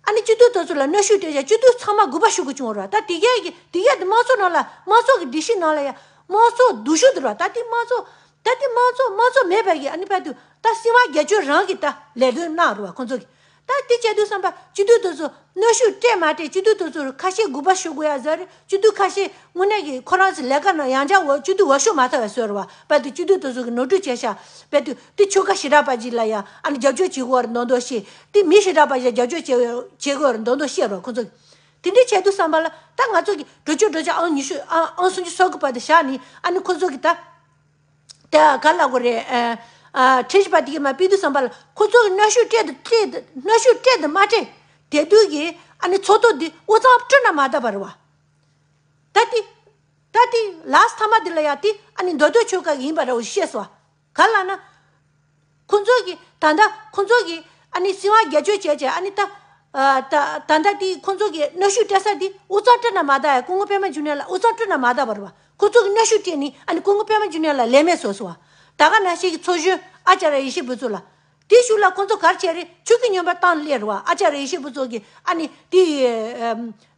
ཨ་ནི་སྤྱི་འཐུས་དེ་ཚོ་ལ་གནོན་ཤུགས་སྤྲད་བྱས་སྤྱི་འཐུས་ཚང་མ་དགོས་པ་ཞུ་དགོས་བྱུང་བ་རེད་བ། ད་དེ་གས་ཀྱི་དེ་གས་དེ་དམངས་གཙོ་ནང་ལ་དམངས་གཙོ་གི་སྒྲིག་གཞི་ནང་ལ་ཡ་དམངས་གཙོ་སྡུག་ཤོས་དེ་རེད་བ། ད་དེ་དམངས་གཙོ་ད་དེ་དམངས་གཙོ་དམངས་གཙོ་མེད་པ་གི་ཨ་ནི་བར་དུ་ད་སྲིད་དབང་སྒེར་གཅོད་རང་གི་ད་ལས་དོན་གནང་རེད་བ་ཁོང་ཚོ་གི། ད་དེ་བྱས་དུས་ཙམ་པ་སྤྱི་འཐུས་དེ་ཚོ་གནོན་ཤུགས་སྤྲད་མ་སྤྲད། སྤྱི་འཐུས་དེ་ཚོར་ཁ་ཤས་དགོས་པ་ཞུ་དགོས་ཡ་ཟེར། སྤྱི་འཐུས་ཁ་ཤས་དངོས་གནས་ཀྱི་ཁོ་རང་ཚོ་ལས་ཀ་ནང་ཡང་བསྐྱར་འོས་སྤྱི་འཐུས་འོས་ཤོག་མ་ཐོབ་པ་བཟོས་རེད་བ། བར་དུ་སྤྱི་འཐུས་དེ་ཚོ་གི་ནོར་འཁྲུལ་བྱས་ཤག་བར་དུ་དེ་ཆོལ་ཁ་ཞེ་དྲག་པ་ཅིག་ལ་ཡ་ཨ་ནི་རྒྱབ་སྐྱོར་བྱེད་དགོས་རེད་མདོག་མདོག་བཤད། དེ་མི་ཞེ་དྲག་པ་ཞིག་རྒྱབ་སྐྱོར་བྱེད་བྱེད་དགོས་རེད་མདོག་མདོག་བཤད་རེད་བ་ཁོང་ཚོ་གི། དེ་འདྲའི་བྱས་དུས་ཙམ་པ་ལ་ད་ང་ཚོ་གི་གྲོས་ཆོད་གྲོས་ཆོད་ཨང་ཉི་ཤུ་ཨང་ཨང་སུམ་ཅུ་སོ་དགུ་པ་དེ་བཞག་ནས་ཨ་ནི་ཁོ་ཚོ་གི་ད། དེ་ག་ལ་གོ་རེད། ཨ་ཨ་ཁྲལ་གཞི་པ་དེ་གས་མར་ཕུད་དུས་ཙམ་པ་ལ་ཁོ་ཚོ་གི་གནོན་ཤུགས་སྤྲད་དུ་སྤྲད་དུ་གནོན་ཤུགས་སྤྲད་དུ་མ་སྤྲད། དེ་དུས་ཀྱི་ཨ་ནི་ཚོགས་ཐོག་འདི་དབུས་གཙང་སྤྲོད་ན་མ་བསྡད་པ་རེད་བ། ད་དེ་ད་དེ་ལགས་མཐའ་མ་འདི་ལ་ཡ་དེ་ཨ་ནི་མདོ་སྟོད་ཆོལ་ཁ་གི་ཡིན་པ་རེད་བ་ཤེས་སོང་བ། ག་ལ་ན། ཁོ་ཚོ་གི་ད་ལྟ་ཁོ་ཚོ་གི་ཨ་ནི་སྲིད་དབང་སྒེར་གཅོད་བྱས་བྱས་ཨ་ནི་ད་ཨ་ད་ད་ལྟ་དེ་ཁོ་ཚོ་གི་གནོན་ཤུགས་སྤྲད་ས་དེ་དབུས་གཙང་སྤྲོད་ན་མ་བསྡད་ཡ། སྐུ་ངོ་པད་མ་འབྱུང་གནས་ལགས་དབུས་གཙང་སྤྲོད་ན་མ་བསྡད་པ་རེད་བ། ཁོ་ཚོ་གི་གནོན་ཤུགས་སྤྲད་ནས་ཨ་ནི་སྐུ་ངོ་པད་མ་འབྱུང་གནས་ལགས་ལས་མེད་བཟོས་སོང་བ། ད་ག་ནང་བཞིན་གྱི་ཚོགས་གཞོན་ཨ་ཙརྱ་ཡེ་ཤེས་ཕུན་ཚོགས་ལགས། དེའི་གཞུག་ལ་ཁོ་ཚོ་ག་རེ་བྱས་རེད། ཆོས་ཀྱི་སྨྱོན་པ་བཏང་སླེབས་རེད་བ། ཨ་ཙརྱ་ཡེ་ཤེས་ཕུན་ཚོགས་ཀྱིས་ཨ་ནི་དེ་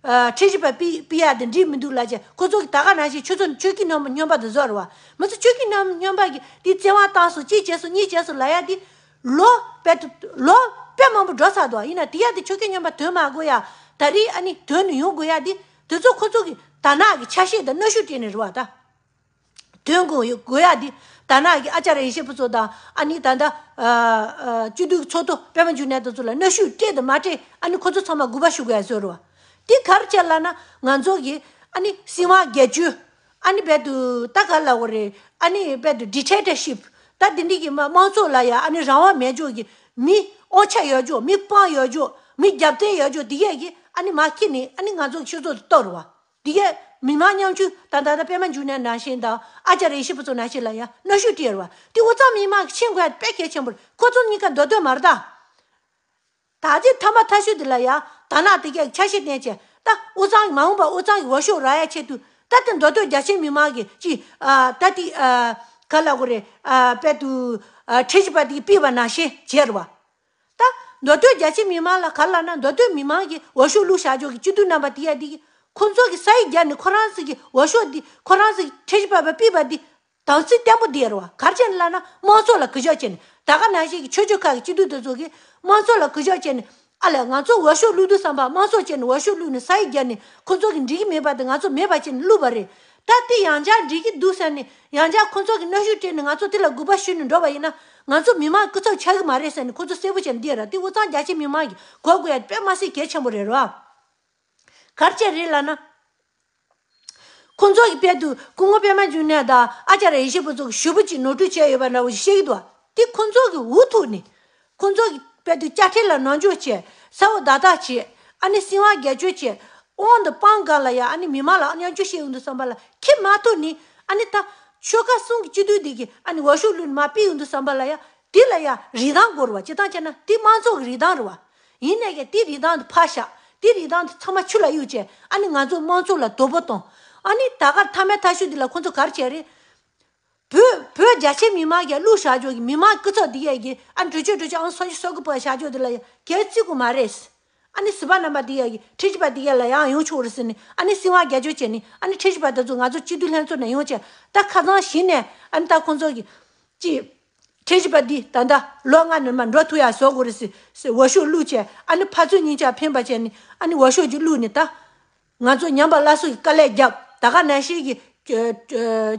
ཨ་ཁྲལ་གཞི་པ་ཕུད་ཕུད་ཡ་དེ་འགྲིག་མི་འདུག་ལབ་བྱས་ཁོ་ཚོ་གིས་ད་ག་ནང་བཞིན་ཁྱོད་ཚོ་ཆོས་ཀྱི་སྨྱོན་པ་སྨྱོན་པ་དེ་བཟོས་རེད་བ། མི་ཚོ་ཆོས་ཀྱི་སྨྱོན་སྨྱོན་པ་གིས་དེ་བཙན་དབང་བཏང་སོང་གཅིག་བྱས་སོང་གཉིས་བྱས་སོང་ལབ་ཡ་དེ་ལོ་དཔེ་ལོ་དཔེ་མང་པོ་འགྲོ་ཚར་འདུག་ཡིན་ན་དེ་ཡ་དེ་ཆོས་ཀྱི་སྨྱོན་པ་དོན་མ་གོ་ཡ། ད་རེས་ཨ་ནི་དོན་དུ་ཡོང་དགོས་ཡ་དེ་དེ་ཚོ་ཁོ་ཚོ་གིས་དར་ནག་གི་ཆ་ཤས་དང་གནོན་ཤུགས་སྤྲད་ནས་རེད་བ་ད། དོན་དགོས་ཡོད་དགོས་ཡ་འདི་དར་ནག་གི་ཨ་ཙརྱ་ཡེ་ཤེས་ཕུན་ཚོགས་དང་ཨ་ནི་ད་ལྟ་ཨ་ཨ་སྤྱི་འཐུས་ཚོགས་གཙོ་པད་མ་འབྱུང་གནས་དེ་ཚོ་ལ་གནོན་ཤུགས་སྤྲད་དང་མ་སྤྲད་ཨ་ནི་ཁོ་ཚོ་ཚང་མ་དགོངས་པ་ཞུ་དགོས་ཡ་བཟོས་རེད་བ། འདི་ག་རེ་བྱས་ལབ་ན་ང་ཚོ་གི་ཨ་ནི་སྲིད་དབང་སྒེར་གཅོད་ཨ་ནི་རྦད་དེ་ད་ག་ལབ་དགོས་རེད། ཨ་ནི་རྦད་དེ་ཌིག་ཊེ་ཊར་ཤིབ་ད་འདི་འདྲ་གི་མ་དམངས་གཙོ་ལ་ཡ་ཨ་ནི་རང་དབང་མེད་ཕྱོགས་ཀྱི་མི་དབང་ཆ་ཡོད་ཕྱོགས་མི་དཔང་ཡོད་ཕྱོགས་མི་རྒྱབ་རྟེན་ཡོད་ཕྱོགས་འདི་གས་ཀྱི་ཨ་ནི་མར་འཁྱེར་ནས་ཨ་ནི་ང་ཚོ་གི་སྤྱི་ཚོགས་དེ་གཏོར་བ། དེ་གས་མི་མང་མཉམ་ཞུགས་དང་ད་ལྟ་པད་མ་འབྱུང་གནས་ནང་བཞིན་དང་ཨ་ཙརྱ་ཡེ་ཤེས་ཕུན་ཚོགས་ནང་བཞིན་ལ་ཡང་གནོན་ཤུགས་སྤྲད་རེད་བ། དེ་དབུས་གཙང་མི་མང་གིས་མཁྱེན་དགོས་ཡ་དཔེ་གལ་ཆེན་པོ་རེད། ཁོ་ཚོ་གཉིས་ཀ་མདོ་སྟོད་མ་རེད་ད། ད་ཅི་མཐའ་མ་མཐའ་མཇུག་དེ་ལ་ཡང་དར་ནག་དེ་གས་ཆ་ཤས་བསྟན་བྱས་ད་དབུས་གཙང་མ་འོངས་པ་དབུས་གཙང་གི་འོས་ཤོག་རག་ཡ་ཆེད་དུ་ད་དེ་མདོ་སྟོད་རྒྱ་ཆེ་མི་མང་གིས་ཅི་ཨ་ད་དེ་ཨ་ག་ལབ་དགོས་རེད། ཨ་དཔེ་དེ་ཨ་ཁྲལ་གཞི་པ་དེ་གིས་ཕུད་པ་ནང་བཞིན་བྱས་རེད་བ། ད་མདོ་སྟོད་རྒྱ་ཆེ་མི་མང་ལ་ག་ལབ་ན་མདོ་སྟོད་མི་མང་གིས་འོས་ཤོག་བླུགས་བཞག་ཕྱོགས་ཀྱི་སྤྱི་འཐུས་རྣམ་པ་དེ་ཡ་དེ་གིས་ ཁོ་ཚོ་གི་ས་ཡིག་བརྒྱབ་ནས་ཁོ་རང་ཚོ་གི་འོས་ཤོག་འདི་ཁོ་རང་ཚོ་གི་ཁྲིད་གཞི་པ་བ་ཕུད་པ་འདི་དམ་ཚིག་བརྟན་པོ་འདི་ཡོད་རེད་བ། ག་རེ་བྱས་ནས་ལབ་ན་དམངས་གཙོ་ལ་གུས་ཞབས་བྱས་ནས། ད་ག་ནང་བཞིན་གྱི་ཆོས་བརྒྱུད་ཁག་གི་སྤྱི་འཐུས་དེ་ཚོ་གིས་དམངས་གཙོ་ལ་གུས་ཞབས་བྱས་ནས། ཨ་ལས་ང་ཚོ་འོས་ཤོག་བླུག་དུས་ཙམ་པ་དམངས་གཙོ་བྱས་ནས་འོས་ཤོག་བླུགས་ནས་ས་ཡིག་བརྒྱབ་ནས་ཁོ་ཚོ་གི་འགྲིག་གི་མེད་པ་དེ་ང་ཚོ་མེད་པ་བྱས་ནས་བླུགས་པ་རེད། ད་དེ་ཡང་བསྐྱར་འགྲིག་གི་འདུག་ཟེར་ནས་ཡང་བསྐྱར་ཁོ་ཚོ་གི་གནོན་ཤུགས་སྤྲད་ནས་ང་ཚོ་དེ་ལ་གུས་པ་ཞུས་ནས་འགྲོ་བ་ཡིན་ན། ང་ཚོ་མི་མང་སྐུ་ཚབ་ཆགས་གི་མ་རེད་ཟེར་ནས་ཁོ་ཚོ་གསལ་པོ་བྱས་ནས་བསྡད་ར། དེ་དབུས་གཙང་རྒྱ་ཆེ་མི་མང་གིས་གོ་དགོས་ཡ་དཔེ་མ་སྲིད་གལ་ཆེན་པོ་རེད་ར། ག་རེ་བྱས་རེད་ལབ་ན། ཁོང་ཚོ་གི་དཔལ་དུ་སྐུ་ངོ་པད་མ་འབྱུང་གནས་དང་ཨ་ཅར་ཡེ་ཤེས་ཕུན་ཚོགས་ཀྱིས་ཞུ་བ་ཅིག་ནོར་འཁྲུལ་བྱས་ཡོད་པ་འདྲ་བོ་ཞིག་བཤད་ཀྱི་འདུག་དེ་ཁོང་ཚོ་གི་འུ་ཐུག་ནས། ཁོང་ཚོ་གི་དཔལ་དུ་དཔྱ་ཁྲལ་ལ་ནོར་འཇོག་བྱས། ས་འོག་བརྡ་རྟགས་བྱས། ཨ་ནི་སྲིད་དབང་སྒེར་གཅོད་བྱས། དབང་དུ་སྤང་ག་ལ་ཡ་ཨ་ནི་མི་མང་ལ་མཉམ་སྤྱོད་བྱས་ཡོང་དུས་ཙམ་པ་ལ་ཁྱི་མ་ཐུག་ནི། ཨ་ནི་ད་ཆོལ་ཁ་གསུམ་གྱི་སྤྱི་འཐུས་འདི་གི་ཨ་ནི་འོས་ཤོག་བླུགས་ནས་མར་ཕུད་ཡོང་དུས་ཙམ་པ་ལ་ཡ། དེ་ལ་ཡ་རིན་ཐང་དགོས་རེད་བ། སྤྱིར་བཏང་བྱས་ན་དེ་དམངས་གཙོ་གི་རིན་ཐང་རེད་བ། ཡིན་ནའི་ཀྱང་དེ་རིན་ཐང་དེ་ཕར་བཞག་དེ་རིན་ཐང་དེ་ཚང་མ་ཆུ་ལ་གཡུག་བྱས། ཨ་ནི་ང་ཚོ་དམངས་གཙོ་ལ་དོ་ཕོག་གཏོང་། ཨ་ནི་ད་གར་མཐའ་མའི་མཐའ་གཞུག་འདི་ལ་ཁོང་ཚོ་ག་རེ་བྱས་རེད། བོད་བོད་རྒྱ་ཆེ་མི་མང་གིས་བླུགས་བཞག་ཆོག་གི་མི་མང་སྐུ་ཚབ་འདི་ཡས་ཀྱི་ཨ་གྲོས་ཆོད་གྲོས་ཆོད་ཨང་སོ་བཞི་སོ་དགུ་པ་བཞག་ཆོག་འདི་ལ་ཡ་གལ་བརྩི་དགོས་མ་རེད། ཨ་ནི་སྲིད་པ་རྣམ་པ་འདི་ཡ་གི་ཁྲིམས་ཞིབ་པ་འདི་ཡ་ལ་ཡང་ཡོང་ཆོག་རེད་ཟེར་ནས། ཨ་ནི་སྲིད་དབང་རྒྱ་སྐྱོར་བྱས་ནས། ཨ་ནི་ཁྲིམས་ཞིབ་པ་དེ་ཚོ་ང་ཚོ་སྤྱི་འཐུས་ལྷན་ཚོགས་ནས་ཡོང་བྱས། ད་ཁ་སང་གཞི་ནས་ཨ་ནི་ད་ཁོང་ཚོ་གི་ཅི། ཁྲིམས་ཞིབ་པ་འདི་ད་ལྟ་ལོ་ལྔ་ནང་མ་འགྲོ་ཐུབ་ཡ་བཟོ་དགོས་རེད་ཟེར་ཟེར་འོས་ཤོག་བླུགས་བྱས། ཨ་ནི་ཕར་ཚུར་གཉིས་ཆ་འཕེན་པ་བྱས་ནས། ཨ་ནི་འོས་ཤོག་ཅིག་བླུགས་ནས་ད་ང་ཚོ་ཉམས་པ་སླར་གསོ་གི་དཀའ་ལས་བརྒྱབ། ད་ག་ནང་བཞིན་གྱི་ཆོས་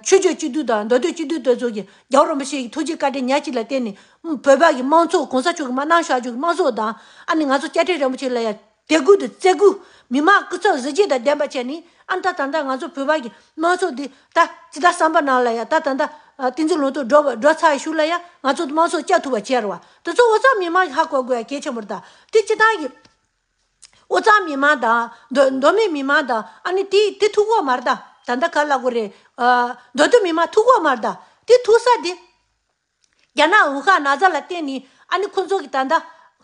ཆོས་བརྒྱུད་སྤྱི་འཐུས་དང་མདོ་སྟོད་སྤྱི་འཐུས་དེ་ཚོ་གིས་རྒྱལ་བ་རིན་པོ་ཆེ་གི་ཐུགས་རྗེ་བཀའ་དྲིན་ཉག་གཅིག་ལ་བརྟེན་ནས། བོད་པ་གི་དམངས་གཙོ་གོང་ས་མཆོག་གིས་མར་གནང་བཞག་ཆོག་གི་དམངས་གཙོ་དང་། ཨ་ནི་ང་ཚོ་དཔྱ་ཁྲལ་རིན་པོ་ཆེ་ལ་ཡ་དད་གུས་དང་བརྩི་བཀུར། མི་མང་སྐུ་ཚབ་གཟི་བརྗིད་དང་ལྡན་པ་བྱས་ནས། ཨ་ནི་ད་ད་ལྟ་ང་ཚོ་བོད་པ་གི་དམངས་གཙོ་འདི་ད་ཇི་ལྟར་བསམ་པ་ནང་ལ་ཡ་ད་ད་ལྟ་བསྟན་འཛིན་ལུང་རྟོགས་འགྲོ་འགྲོ་ཚར་བའི་གཞུག་ལ་ཡ་ང་ཚོ་དམངས་གཙོ་བསྐྱར་ཐུབ་པ་བྱས་རེད་བ། དེ་ཚོ་དབུས་གཙང་མི་མང་གིས་ཧ་གོ་དགོས་ཡ་གལ་ཆེན་པོ་རེད་ད། དེ་སྤྱིར་བཏང་གི་དབུས་གཙང་མི་མང་དང་། མདོ་མདོ་སྨད་མི་མང་དང་། ཨ་ནི་དེ་དེ་ཐུག་གོ་མ་རེད་ད། ད་ལྟ་ག་ལབ་དགོས་རེད། ཨ་མདོ་སྟོད་མི་མང་ཐུག་གོ་མ་རེད་ད། དེ་ཐུག་ས་དེ། རྒྱ་ནག་ཝུ་ཧན་ན་ཚ་ལ་བརྟེན་ནས། ཨ་ནི་ཁོང་ཚོ་གིས་ད་ལྟ་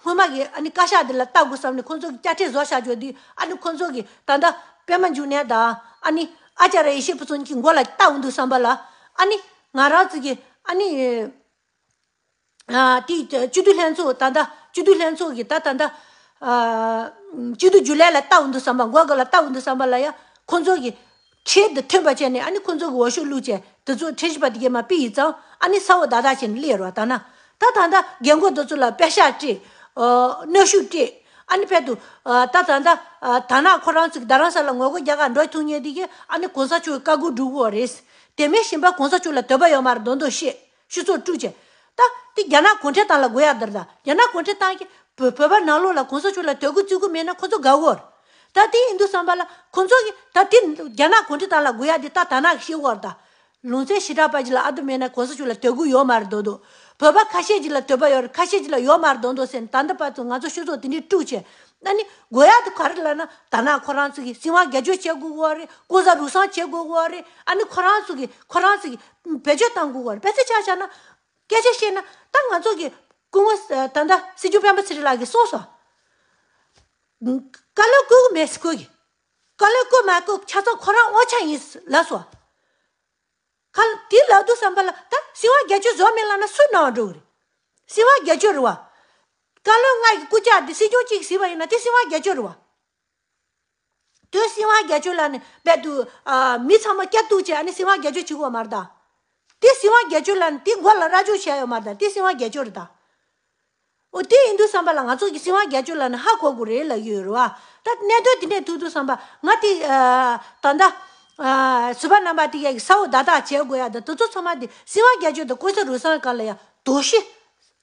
སྔོན་མ་གི་ཨ་ནི་བཀའ་ཤག་འདི་ལ་ལྟ་དགོས་བསམ་ནས་ཁོང་ཚོ་གིས་དཔྱ་ཁྲལ་བཟོ་བཞག་ཆོག་དུས། ཨ་ནི་ཁོང་ཚོ་གིས་ད་ལྟ་པད་མ་འབྱུང་གནས་དང་། ཨ་ནི་ཨ་ཅར་ཡེ་ཤེས་ཕུན་ཚོགས་གཉིས་ཀྱི་མགོ་ལ་བཏགས་འོང་དུས་ཙམ་པ་ལ། ཨ་ནི་ང་རང་ཚོ་གི་ཨ་ནི། ཨ་དེ་སྤྱི་འཐུས་ལྷན་ཚོགས་ད་ལྟ་སྤྱི་འཐུས་ལྷན་ཚོགས་ཀྱི་ད་ད་ལྟ་ཨ་སྤྱི་འཐུས་རྒྱུན་ལས་ལ་བལྟ་འོང་དུས་ཙམ་པ། མགོ་སྒང་ལ་བལྟ་འོང་དུས་ཙམ་པ་ལ་ཡ། ཁོང་ཚོ་གི་ཁྲལ་དེ་ཐོན་པ་བྱས་ནས། ཨ་ནི་ཁོང་ཚོ་གི་འོས་ཤོག་བླུགས་བྱས། དེ་ཚོ་ཁྲལ་ཞིབ་པ་དེ་གས་མར་ཕུད་ཡིན་ཙང་། ཨ་ནི་ས་འོག་བརྡ་དག་བྱས་ནས་སླེབས་རོགས། ད་ན་ད་ད་ལྟ་རྒན་རྒོན་དེ་ཚོ་ལ་པད་ཤག་སྤྲད། ཨ་གནོན་ཤུགས་སྤྲད། ཨ་ནི་དཔེ་དུ་ཨ་ད་ད་ལྟ་ཨ་ད་ན་ཁོ་རང་ཚོ་གི་རྡ་རམ་ས་ལ་ངོ་རྒོལ་རྒྱག་གར་འགྲོ་ཐུབ་མཁན་དེ་གས། ཨ་ནི་གོང་ས་མཆོག་གི་བཀའ་བཀོད་སྒྲུབ་དགོས་རེད། དེ་མིན་གཞན་པ་གོང་ས་མཆོག་ལ་འདོད་པ་ཡོད་མ་རེད་མདོག་མདོག་བཤད། སྤྱི་ཚོགས་དཀྲུག་བྱས། ད་དེ་རྒྱ་ནག་གུང་ཁྲན་ཏང་ལ་དགོས་ཡ་དེ་རེད་ད། རྒྱ་ནག་གུང་ཁྲན་ཏང་གིས་བོད་བོད་པ་ནང་ལོགས་ལ་གོང་ས་མཆོག་ལ་དད་གུས་བརྩི་གུས་མེད་ན་ཁོ་ཚོ་དགའ་གི་ཡོད་རེད། ད་དེ་ཡིན་དུས་ཙམ་པ་ལ་ཁོ་ཚོ་གིས་ད་དེ་རྒྱ་ནག་གུང་ཁྲན་ཏང་ལ་དགོས་ཡ་དེ་ད་ད་ནག་གིས་ཤེས་གི་ཡོད་རེད་ད། ལུང་ཚན་ཞེ་དྲག་པ་ཅིག་ལ་ཨ་དུ་མེད་ན་གོང་ས་མཆོག་ལ་དད་གུས་ཡོད་མ་རེད་མདོག་མདོག་བོད་པ་ཁ་ཤས་ཅིག་ལ་འདོད་པ་ཡོད་རེད། ཁ་ཤས་ཅིག་ལ་ཡོད་མ་རེད་མདོག་མདོག་ཟེར་ནས། ད་ལྟ་བར་དུ་ང་ཚོ་སྤྱི་ཚོགས་དེ་འདྲས་དཀྲུག་བྱས། ཨ་ནི་དགོས་ཡ་དེ་ག་རེ་ལབ་ན། ད་ནག་ཁོ་རང་ཚོ་གིས་སྲིད་དབང་སྒེར་གཅོད་བྱེད་དགོས་གི་ཡོད་རེད། ལྐོག་ཟ་རུལ་སུངས་བྱེད་དགོས་གི་ཡོད་རེད། ཨ་ནི་ཁོ་རང་ཚོ་གིས་ཁོ་རང་ཚོ་གིས་བེད་སྤྱོད་གཏང་དགོས་གི་ཡོད་རེད། དཔེ་ཆ་ཆ་བཞག་ན། སྐད་ཆ་བཤད་ན་ད་ང་ཚོ་གི་སྐུ་ངོ་ད་ལྟ་སྲིད་སྐྱོང་སྤེན་པ་ཚེ་རིང་ལགས་ཀྱིས་གསུངས་སོང་། བཀའ་བློན་བསྐོ་གི་མེད་ཟེར། ཁོ་གིས་བཀའ་བློན་བསྐོ་མ་བསྐོ་ཆ་ཚང་ཁོ་རང་དབང་ཆ་ཡིན་ལབ་སོང་། ཁ་དེ་ལབ་དུས་ཙམ་པ་ལ་ད་སྲིད་དབང་སྒེར་གཅོད་བཟོ་མེད་ལབ་ན་སུ་ནང་འགྲོ་གི་རེད། སྲིད་དབང་སྒེར་གཅོད་རེད་བ། བཀའ་བློན་ལྔ་ཡི་སྐུ་ཕྱྭ་དེ་སྲིད་སྐྱོང་གཅིག་གིས་གཟིགས་པ་ཡིན་ན་དེ་སྲིད་དབང་སྒེར་གཅོད་རེད་བ། དེ་སྲིད་དབང་སྒེར་གཅོད་ལབ་ནས་རྦད་དུ་ཨ་མི་ཚང་མ་སྐྱབས་གཏུགས་བྱས། ཨ་ནི་སྲིད་དབང་སྒེར་གཅོད་བྱེད་དགོས་མ་རེད་ད། དེ་སྲིད་དབང་སྒེར་གཅོད་ལབ་ནས་དེ་མགོ་ལ་རྭ་ཅོ་བྱས་ཡོད་མ་རེད་ད། དེ་སྲིད་དབང་སྒེར་གཅོད་རེད་ད། འོ་དེ་ཡིན་དུས་ཙམ་པ་ལ་ང་ཚོ་གི་སྲིད་དབང་སྒེར་གཅོད་ལབ་ནས་ཧ་གོ་དགོས་རེད་ལབ་ཀྱི་ཡོད་རེད་བ། ད་གནད་དོན་དེ་འདྲས་ཐུག་དུས་ཙམ་པ་ང་དེ་ཨ་ད་ལྟ་ཨ་ཟུར་པ་རྣམ་པ་དེ་ཡ་གི་ས་འོག་བརྡ་དག་བྱེད་དགོས་ཡ་ད། དེ་ཚོ་ཚང་མ་དེ་སྲིད་དབང་སྒེར་གཅོད་དང་ལྐོག་ཟ་རུལ་སུངས་སྒང་ལ་ཡ་དོགས་གཞི་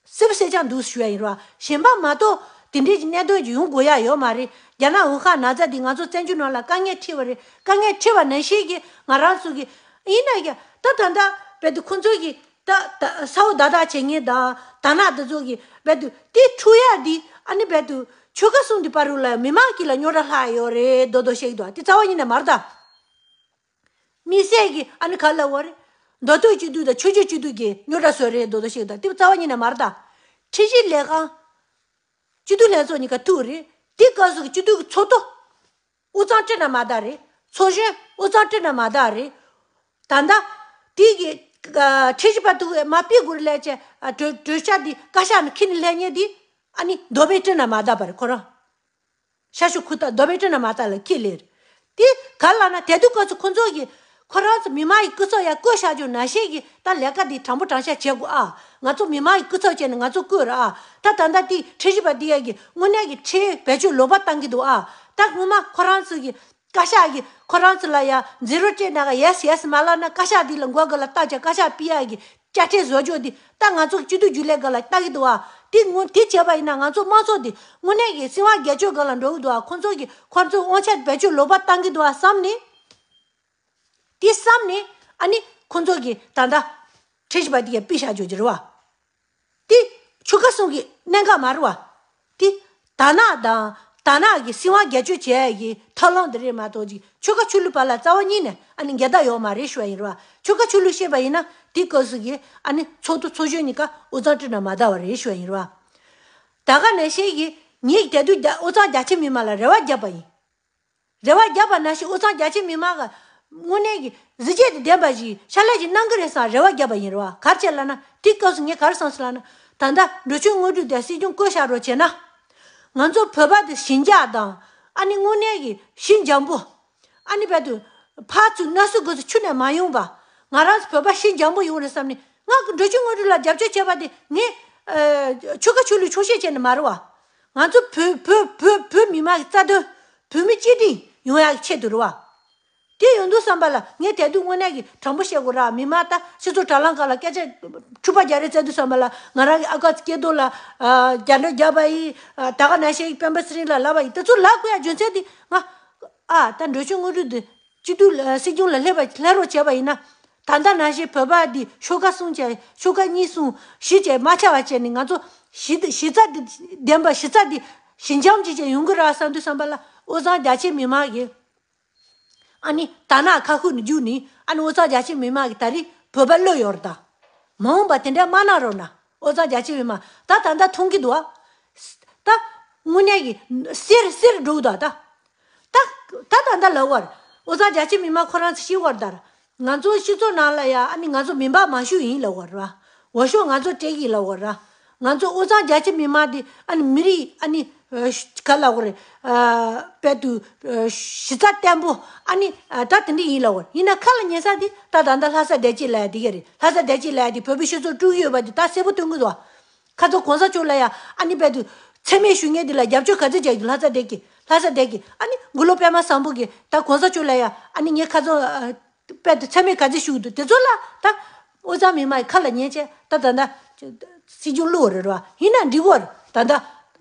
གསལ་པོ་གསལ་རྐྱང་འདུག་ཞུ་ཡ་ཡིན་རེད་བ། གཞན་པ་མ་གཏོགས་དེ་འདྲས་ཀྱི་གནད་དོན་ཅིག་ཡོང་དགོས་ཡ་ཡོད་མ་རེད། རྒྱ་ནག་ཝུ་ཧན་ན་ཚ་འདི་ང་ཚོ་བཙན་བྱོལ་ནང་ལ་དཀའ་ངལ་འཕྲད་པ་རེད། དཀའ་ངལ་འཕྲད་པ་ནང་བཞིན་གྱི་ང་རང་ཚོ་གི་ཡིན་ན་ཡང་ད་ད་ལྟ་རྦད་དེ་ཁོ་ཚོ་གི་ད་ད་ས་འོག་བརྡ་དག་བྱེད་མཁན་དང་ད་ནག་འདི་ཚོ་གི་རྦད་དེ་དེ་འཁྲུག་ཡ་འདི་ཨ་ནི་རྦད་དེ་ཆོལ་ཁ་གསུམ་འདི་བར་རུ་ལ་མི་མང་གི་ལ་རྙོག་དྲ་ལྷག་ཡོད་རེད་མདོག་མདོག་བཤད་ཀྱི་འདུག་དེ་རྩ་བ་ཉིད་ནས་མ་རེད་ད། དམིགས་བསལ་གྱི་ཨ་ནི་ག་ལབ་དགོས་རེད། མདོ་སྟོད་སྤྱི་འཐུས་དང་ཆོས་བརྒྱུད་སྤྱི་འཐུས་ཀྱི་རྙོག་དྲ་བཟོས་རེད་མདོག་མདོག་བཤད་ཀྱི་འདུག་དེ་རྩ་བ་ཉིད་ནས་མ་རེད་ད། ཁྲིམས་ཞིབ་ལས་ཁང་སྤྱི་འཐུས་ལྷན་ཚོགས་གཉིས་ཀ་ཐུག་རེད། དེ་སྐབས་སུ་གི་སྤྱི་འཐུས་ཀྱི་ཚོགས་གཙོ་དབུས་གཙང་སྤྲེལ་ནག་མ་དག་རེད། ཚོགས་གཞོན་དབུས་གཙང་སྤྲེལ་ནག་མ་དག་རེད། ད་ལྟ་དེ་གི་ཨ་ཁྲིམས་ཞིབ་པ་དུ་མ་ཕུད་དགོས་རེད་ལབ་བྱས། ཨ་གྲོས་གྲོས་འཆར་འདི་བཀའ་ཤག་ནས་འཁྱེར་ནས་སླེབས་མཁན་འདི་ཨ་ནི་མདོ་སྨད་སྤྲེལ་ནག་མ་དག་པ་རེད་ཁོ་རང་། ཤར་ཕྱོགས་ཁུལ་ད་མདོ་སྨད་སྤྲེལ་ནག་མ་དག་ལ་འཁྱེར་སླེབས་རེད། དེ་ག་ལ་ན་དེ་དུས་སྐབས་སུ་ཁོ་ཚོ་གིས་ཁོ་རང་ཚོ་མི་མང་གི་སྐུ་ཚབ་ཡང་བསྐོས་བཞག་རྒྱུ་ནང་བཞིན་གྱི་ད་ལས་ཀ་འདི་དྲང་པོ་དྲང་བཞག་བྱེད་དགོས་ཨ། ང་ཚོ་མི་མང་གི་སྐུ་ཚབ་བྱས་ནས་ང་ཚོ་བསྐོས་ར་ཨ། ད་ད་ལྟ་དེ་ཁྲིམས་ཞིབ་པ་འདི་ཡ་གི་དངོས་གནས་ཀྱི་ཁྲིམས་བེད་སྤྱོད་ལོག་པ་བཏང་གི་འདུག་ཨ། ད་སྔོན་མ་ཁོ་རང་ཚོ་གི་བཀའ་ཤག་གི་ཁོ་རང་ཚོ་ལ་ཡ་འཛིན་རོགས་སྤྲད་ན་ག་ཡེས་ཡེས་མ་ལབ་ན་བཀའ་ཤག་འདི་ལ་མགོ་སྒང་ལ་བཏགས་བྱས་བཀའ་ཤག་ཕུད་ཡ་གི་དཔྱ་ཁྲལ་བཟོ་རྒྱུ་འདི་ད་ང་ཚོ་སྤྱི་འཐུས་རྒྱུན་ལས་སྒང་ལ་བཏགས་ཀྱི་འདུག་ཨ། དེ་སྔོན་དེ་བྱས་པ་ཡིན་ན་ང་ཚོ་དམངས་གཙོ་འདི་དངོས་གནས་ཀྱི་སྲིད་དབང་སྒེར་གཅོད་སྒང་ལ་འགྲོ་གི་འདུག་ཨ། ཁོ་ཚོ་གི་ཁོ་ཚོ་དབང་ཆ་བེད་སྤྱོད་ལོག་པ་བཏང་གི་འདུག་ཨ་བསམ་ནས། དེ་བསམ་ནས་ཨ་ནི་ཁོ་ཚོ་གི་ད་ལྟ་ཁྲིམས་ཞིབ་པ་དེ་ག་ཕུད་བཞག་རྒྱུ་ཅིག་རེད་བ། དེ་ཆོལ་ཁ་གསུམ་གི་གནད་འགག་མ་རེད་བ། དེ་དར་ནག་དང་དར་ནག་གི་སྲིད་དབང་སྒེར་གཅོད་བྱས་ཡ་གི་ཐབས་ལམ་དེ་རེད་མ་གཏོགས་ཅིག་ཆོལ་ཁ་ཆོས་ལུགས་བར་ལ་རྩ་བ་ཉིད་ནས་ཨ་ནི་འགལ་ཟླ་ཡོད་མ་རེད་ཞུ་བ་ཡིན་རེད་བ། ཆོལ་ཁ་ཆོས་ལུགས་བཤད་པ་ཡིན་ན་དེ་སྐབས་སུ་གི་ཨ་ནི་ཚོགས་འདུ་ཚོགས་གཞོན་གཉིས་ཀ་དབུས་གཙང་སྤྲད་ན་མ་འདའ་བ་རེད་ཞུ་བ་ཡིན་རེད་བ། ད་ག་ནང་བཞིན་གི་ངས་དེ་དུས་རྒྱ་དབུས་གཙང་རྒྱ་ཆེ་མི་མང་ལ་རེ་བ་བརྒྱབ་པ་ཡིན། རེ་བ་བརྒྱབ་པ་ནང་བཞིན་དབུས་གཙང་རྒྱ་ཆེ་མི་མང་གི་དངོས་གནས་ཀྱི་གཟི་བརྗིད་དང་ལྡན་པ་ཞིག་ཕྱག་ལས་ཅིག་གནང་གི་རེད་བསམ་རེ་བ་བརྒྱབ་པ་ཡིན་རེད་བ། ག་རེ་བྱས་ལབ་ན་དེ་སྐབས་སུ་ངས་ག་རེ་བསམ་སོང་ལབ་ན། ད་ལྟ་འགྲོ་བྱོན་དངོས་གྲུབ་དེ་སྲིད་སྐྱོང་བསྐོས་བཞག་རོགས་བྱས་ན། ང་ཚོ་བོད་པ་དེ་ཞི་འཇགས་དང་ཨ་ནི་དངོས་གནས་ཀྱི་ཞི་འཇམ་པོ། ཨ་ནི་བར་དུ་ཕར་ཚུར་གནོན་ཤུགས་སྒོ་ཚུགས་ཁྱོན་ནས་མ་ཡོང་བ། ང་རང་ཚོ་བོད་པ་ཞི་འཇམ་པོ་ཡོང་རེད་བསམ་ནས་ང་གི་འགྲོ་བྱོན་དངོས་གྲུབ་ལ་རྒྱབ་སྐྱོར་བྱས་པ་དེ་ངས་ཨ་ཆོལ་ཁ་ཆོས་ལུགས་ཆོག་ཤེས་བྱས་ནས་མ་རེད་བ། ང་ཚོ་བོད་བོད་བོད་བོད་མི་མང་གི་རྩ་དོན། བོད་མི་གཅིག་སྒྲིལ་ཡོང་ཡག་ཆེད་དུ་རེད་བ། དེ་ཡོང་དུས་བསམ་པ་ལ་ངས་དེ་དུས་དངོས་གནས་ཀྱི་དྲང་པོ་བཤད་དགོས་ར། མི་མང་ད་སྤྱི་ཚོགས་དྲ་ལམ་སྒང་ལ་སྐད་ཆ་འཁྲུག་པ་རྒྱག་རེས་བྱེད་དུས་བསམ་པ་ལ་ང་རང་གི་ཨ་ཁ་སྐྱེ་རྡོ་ལ་ཨ་རྒྱ་འདྲ་རྒྱག་པ་ཡིན། ཨ་ད་ག་ནང་བཞིན་སྤེན་པ་ཚེ་རིང་ལ་ལབ་པ་ཡིན། དེ་ཚོ་ལབ་དགོས་ཡ་རྒྱུ་མཚན་དེ་ང་ཨ་ད་འགྲོ་བྱོན་དངོས་གྲུབ་དེ་སྤྱི་འཐུས་ལ་སྲིད་སྐྱོང་ལ་སླེབས་པ་སླེབས་རོགས་བྱས་པ་ཡིན་ན། ད་ལྟ་ནང་བཞིན་བོད་པ་འདི་ཤོག་ཁ་གསུམ་བྱས་ཤོག་ཁ་གཉིས་གསུམ་བཞི་བྱས་མ་ཆགས་པ་བྱས་ནས་ང་ཚོ་གཞི་གཞི་རྩ་འདི་ལྡན་པ་གཞི་རྩ་འདི་ཞི་འཇམ་ཅིག་བྱས་ཡོང་གི་རེད་བསམ་དུས་བསམ་པ་ལ་དབུས་གཙང་རྒྱ་ཆེ་མི་མང་གིས་ཨ་ནི་དར་ནག་ཁ་ཤུགས་ནས་བརྒྱུགས་ནས་ཨ་ནི་དབུས་གཙང་རྒྱ་ཆེ་མི་མང་གིས་ད་རེས་བོད་པ་གློད་ཡོད་རེད་ད། མ་འོངས་པ་དེ་འདྲ་མ་གནང་རོགས་གནང་། དབུས་གཙང་རྒྱ་ཆེ་མི་མང་ད་ད་ལྟ་མཐོང་གི་འདུག་ཨ། ད་དངོས་གནས་ཀྱི་གསེར་གསེར་འགྲོ་གི་འདུག་ཨ་ད། ད་ད་ད་ད་ལབ་བར། དབུས་གཙང་རྒྱ་ཆེ་མི་མང་ཁོ་རང་ཚོ་ཤི་བར་དར། ང་ཚོ་སྤྱི་ཚོགས་ནང་ལ་ཡ་ཨ་ནི་ང་ཚོ་མི་འབངས་མང་ཤོས་ཡིན་ལབ་བར་ར། འོ་ཤོག་ང་ཚོ་སྤྲད་ཀྱི་ལབ་བར་ར། ང་ཚོ་དབུས་གཙང་རྒྱ་ཆེ་མི་མང་དེ་ཨ་ནི་མི་རིགས་ཨ་ནི་ག་ལབ་བར་རེད། དཔལ་དུ་གཞི་རྩ་བརྟན་པོ་ཨ་ནི་ད་དེ་འདྲ་ཡིན་ལབ་བར་ཡིན་ན་ཁ་ལ་ཉན་ས་དེ་ད་ད་ད་ལྷ་ས་བདེ་སྐྱིད་ལབ་ཡ་དེ་ག་རེད། ལྷ་ས་བདེ་སྐྱིད་ལབ་ཡ་དེ་བོད་པའི་སྤྱི་ཚོགས་དཀྲུག་ཡོད་པ་དེ་ད་གསལ་པོ་སྟོན་གི་འདུག་ཁ་ཚོ་གོང་ས་མཆོག་ལ་ཡ་ཨ་ནི་དཔལ་དུ་མཚན་སྨད་ཞུ་མཁན་དེ་ལ་རྒྱབ་སྐྱོར་ག་ཚོད་བྱས་ཀྱི་ལྷ་ས་བདེ་སྐྱིད་ལྷ་ས་བདེ་སྐྱིད་ཨ་ནི་མགོ་ལོག་པད་མ་བཟང་པོ་གིས་ད་གོང་ས་མཆོག་ལ་ཡ་ཨ་ནི་ངས་ཁ་ཚོ་དཔལ་དུ་མཚན་སྨད་ག་ཚོད་ཞུ་གི་འདུག་དེ་ཚོ་ལ་ད་དབུས་གཙང་མི་མང་གི་ཁ་ལ་ཉན་བྱས་ད་ད་ད་སྲིད་སྐྱོང་བླུགས་པ་རེད་ར། ཡིན་ན་འགྲིག་གི་རེད། ད་ད་